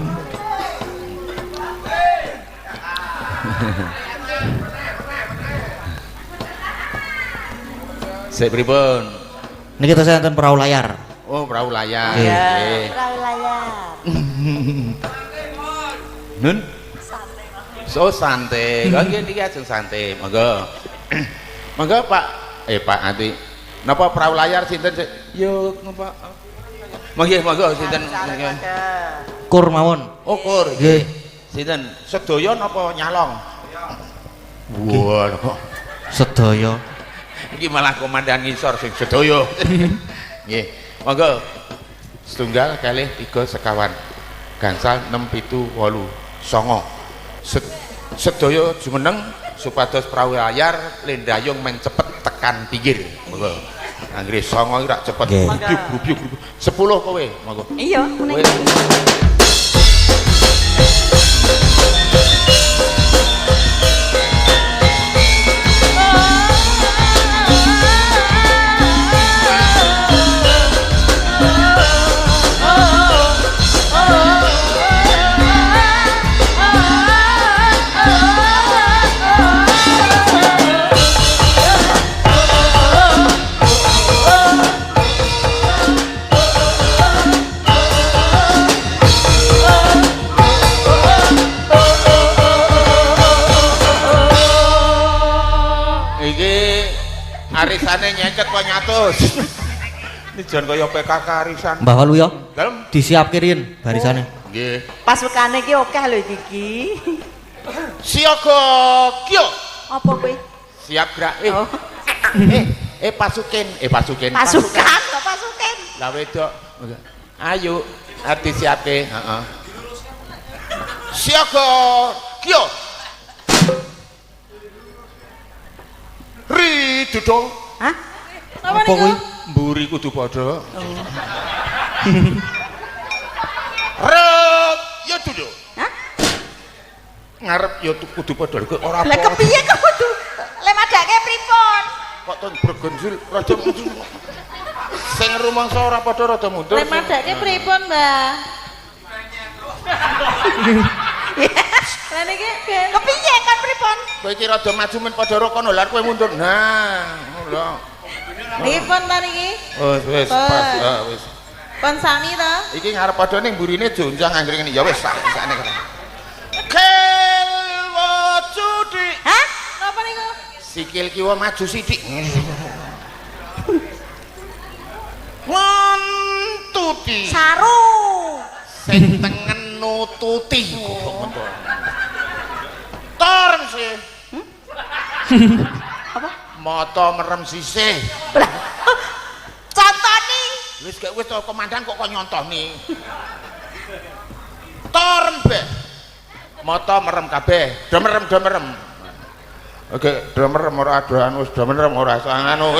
Sik pripun? Niki tesih enten perahu layar. Oh, perahu layar. Nggih. Nggih. Perahu layar. Nun. So santai. Kok nggih niki ajeng santai. Monggo. Monggo Pak. Pak Ati. Napa perahu layar sinten sik? Yo napa? Monggo monggo sinten? Kur mawon. Oh, kur. Nggih. Sinten? Sedaya napa nyalong? Wah, kok Sedaya. iki malah komandan ngisor sing sedaya. Nggih. Monggo. Setunggal kalih tiga sekawan. Gangsal 6 7 8 9. Sedaya jumeneng supados perahu layar lendayung men cepet tekan pinggir. Monggo. Anggere 9 iki rak cepet. Nggih. Grubyuk grubyuk grubyuk. 10 kowe, monggo. Iya, Kowe. Iki arisane nyeket kok nyatus. Ini jan kaya PKK arisan. Mbah Waluyo, Dalem. disiapke riyin barisane. Nggih. Pasukane iki akeh lho iki iki. Siaga kyo. Apa kuwi? Siap gerak. Oh. Pasukin, pasukin. Pasukan, kok pasukan. Lah wedok. Ayo, arep disiapke, heeh. Siaga kyo. Ri dudo. Hah? Napa Apa kuwi? niku? Mburi kudu padha. Rep ya dudo. Hah? Ngarep ya kudu padha. Kowe ora Lah apa. kepiye kok kudu le madake pripun? Kok ton bergonjul rada mundur. Sing rumangsa ora padha rada mundur. Le madake pripun, Mbah? Lah niki ben Kepiye kan pripun? Kowe iki rada maju men padha rokono lah kowe mundur. Nah, ngono lho. Niki pun ta niki? Wis wis pas wis. Pun sami ta? Iki ngarep padha ning mburine jonjang anggere ngene. Ya wis sak sakne kene. Kelwo cudik. Hah? Napa niku? Sikil kiwa maju sithik. Ngentuti. Saru. Sing tengen nututi. Goblok mentu. Torem sih. Apa? Mata merem sisih. Lah. Contoni. Wis gak wis to komandan kok kok nyontoni. Torem be. Mata merem kabeh. Do merem do merem. Oke, do merem ora do anu, do merem ora anu.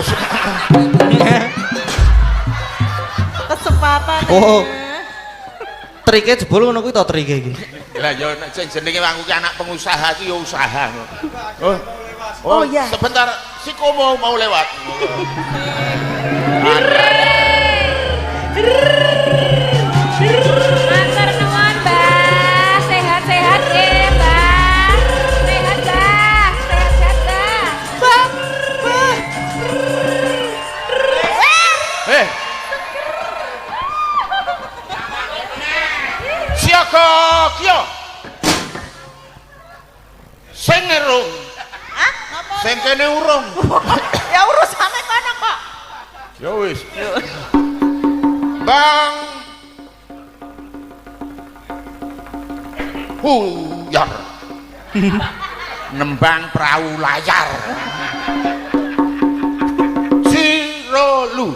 Kesempatan. Oh. ya. Trike jebul ngono kuwi to trike iki. Lah ya nek sing jenenge aku ki anak pengusaha ki ya usaha. Oh. Oh, iya. Sebentar, si Komo mau lewat. Matur nuwun, Mbah. Sehat-sehat nggih, Mbah. Sehat, Mbah. Sehat-sehat, Mbah. Eh. Siaga kyo. Sing ngerung. Hah? Sing kene urung. Ya urusane kono kok. Ya wis. Bang. Huyar. Nembang perahu layar. Sirolu.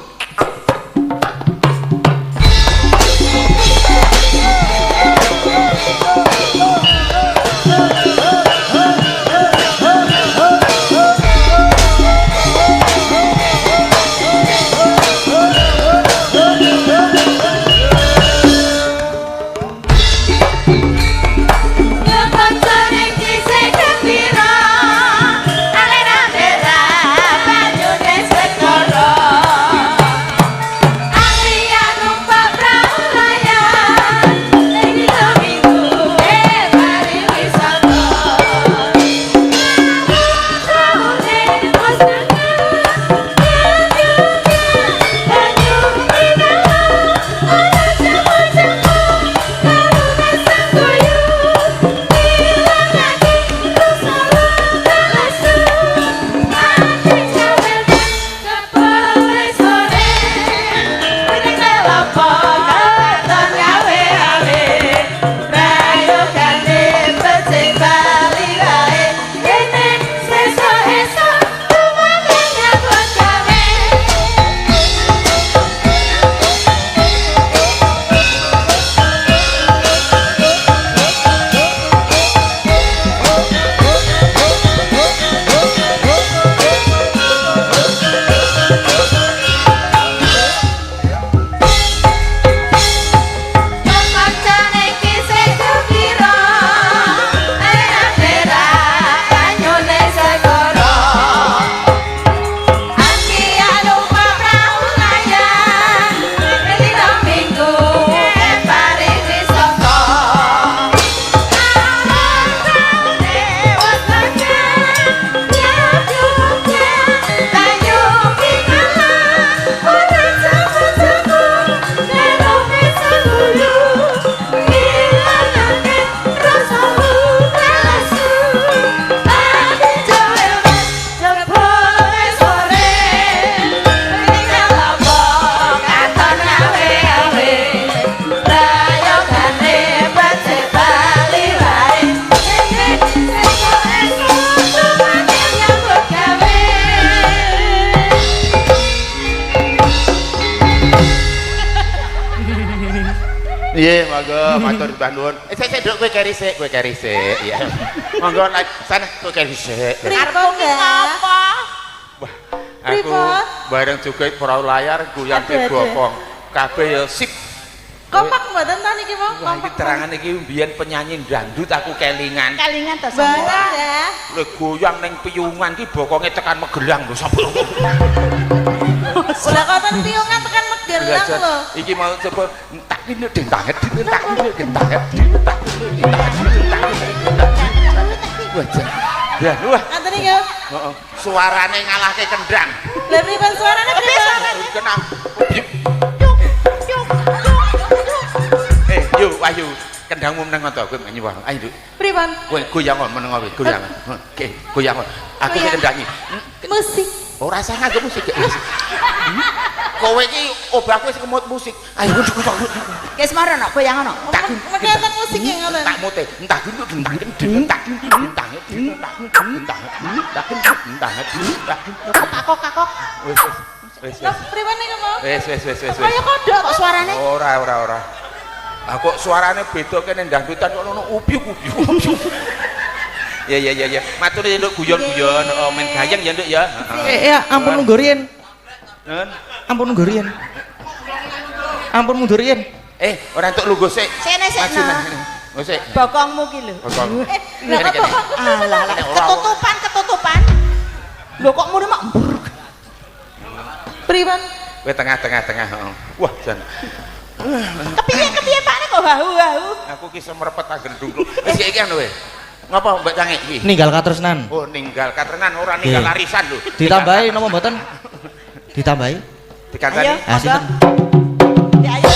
Matur mbah nuwun. Eh, sik sik, Nduk, kowe keri sik, kowe keri sik. Iya. Monggo naik sana, kowe keri sik. Pripun, Mbak? Apa? Wah, aku Pripun? bareng juga perahu layar goyang Aduh, aduh. bokong. Kabeh ya sip. Kompak mboten ta niki, Bang? Wah, iki Kompak. terangan iki mbiyen penyanyi dangdut aku kelingan. Kalingan to Bareng sampean. ya. Lho goyang ning piyungan ki bokonge tekan Magelang lho sampe. Lah koten piungan tekan Magelang lho. Iki mau coba tak ini ding tanget ding tak ini ding tanget ding tak ini ding tanget. Wah, jan. Ya, wah. Ngaten iki. Heeh. Suarane ngalahke kendang. Lah pripun suarane pripun? Kena. Eh, yo Wahyu, kendangmu meneng to kowe nyuwun. Ayo, Nduk. Pripun? Kowe goyang kok meneng kowe, goyang. Oke, goyang. Aku sing Goyang. kendangi. Musik. Ora usah nganggo musik. Kowe iki obahku wis kemut musik. Ayo Wis moro no goyang ono. tak Mengeten musik ya ngoten. tak mute. Entah gendut entah gendut entah gendut entah gendut entah entah entah entah. Kakok kakok. Wis wis. Wis Lah wis. pripun niku mau? Wis wis wis wis. Kaya kodhok Kok suarane? Ora ora ora. Ah kok suarane beda kene dangdutan kok ono ubyuk ubyuk ubyuk. Ya ya ya ya. Matur ya Nduk guyon-guyon, oh, men gayeng ya Nduk ya. Heeh. Eh, ya ampun nunggu riyen. Nun. Ampun nunggu riyen. Ampun mundur riyen. Eh, ora entuk lungguh sik. Sene sik, Maju no. nang kene. Lungguh sik. Bokongmu ki lho. Bokong. Eh, lah Kene, kok kene. bokongku Alah, alah. Ketutupan, ketutupan. Lho kok muni mak mbruk. Pripun? Kowe tengah-tengah tengah. Heeh. Wah, jan. Kepiye kepiye Pak kok hahu hahu. Aku ki semrepet tak gendung. Wis iki anu we. Ngapa Mbak Cangik iki? Ninggal katresnan. Oh, ninggal katrenan ora ninggal Nggih. arisan lho. Ditambahi napa mboten? Ditambahi. Dikancani. Ayo. Ah, sinten? Ya ayo.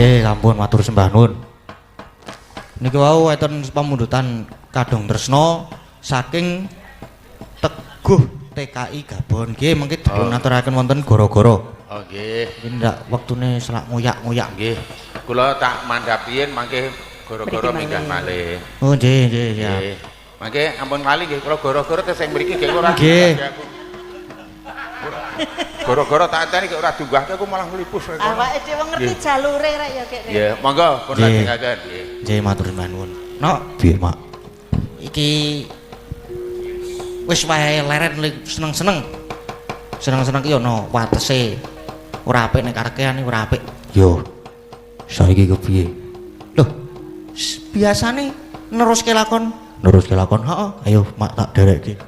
Nggih, sampun matur sembah nuwun. Niki wau wonten pamundutan Kadung Tresna saking Teguh TKI Gabon. Nggih, mengki dipun aturaken wonten goro-goro. Oh nggih. Iki ndak wektune selak ngoyak-ngoyak. Nggih. Kula tak mandhap riyin, mangke goro-goro Mriki minggah malih. Oh, nggih, nggih, siap. Nggih. Mangke ampun lali nggih, kula goro-goro tes sing mriki nggih ora. Nggih. Goro-goro tak enteni kok ora dunggahke, aku malah nglipus. Awake dhewe ngerti jalure rek ya kek. Nggih, monggo pun Nggih. lajengaken nggih. Nggih, matur sembah nuwun. Nok, piye, Mak? Iki wis wae leren seneng-seneng. Seneng-seneng ki ana watese. Ora apik nek karekean ora apik. Yo. Saiki kepiye? Loh, biasane neruske lakon, neruske lakon. Heeh, ayo Mak tak derekke.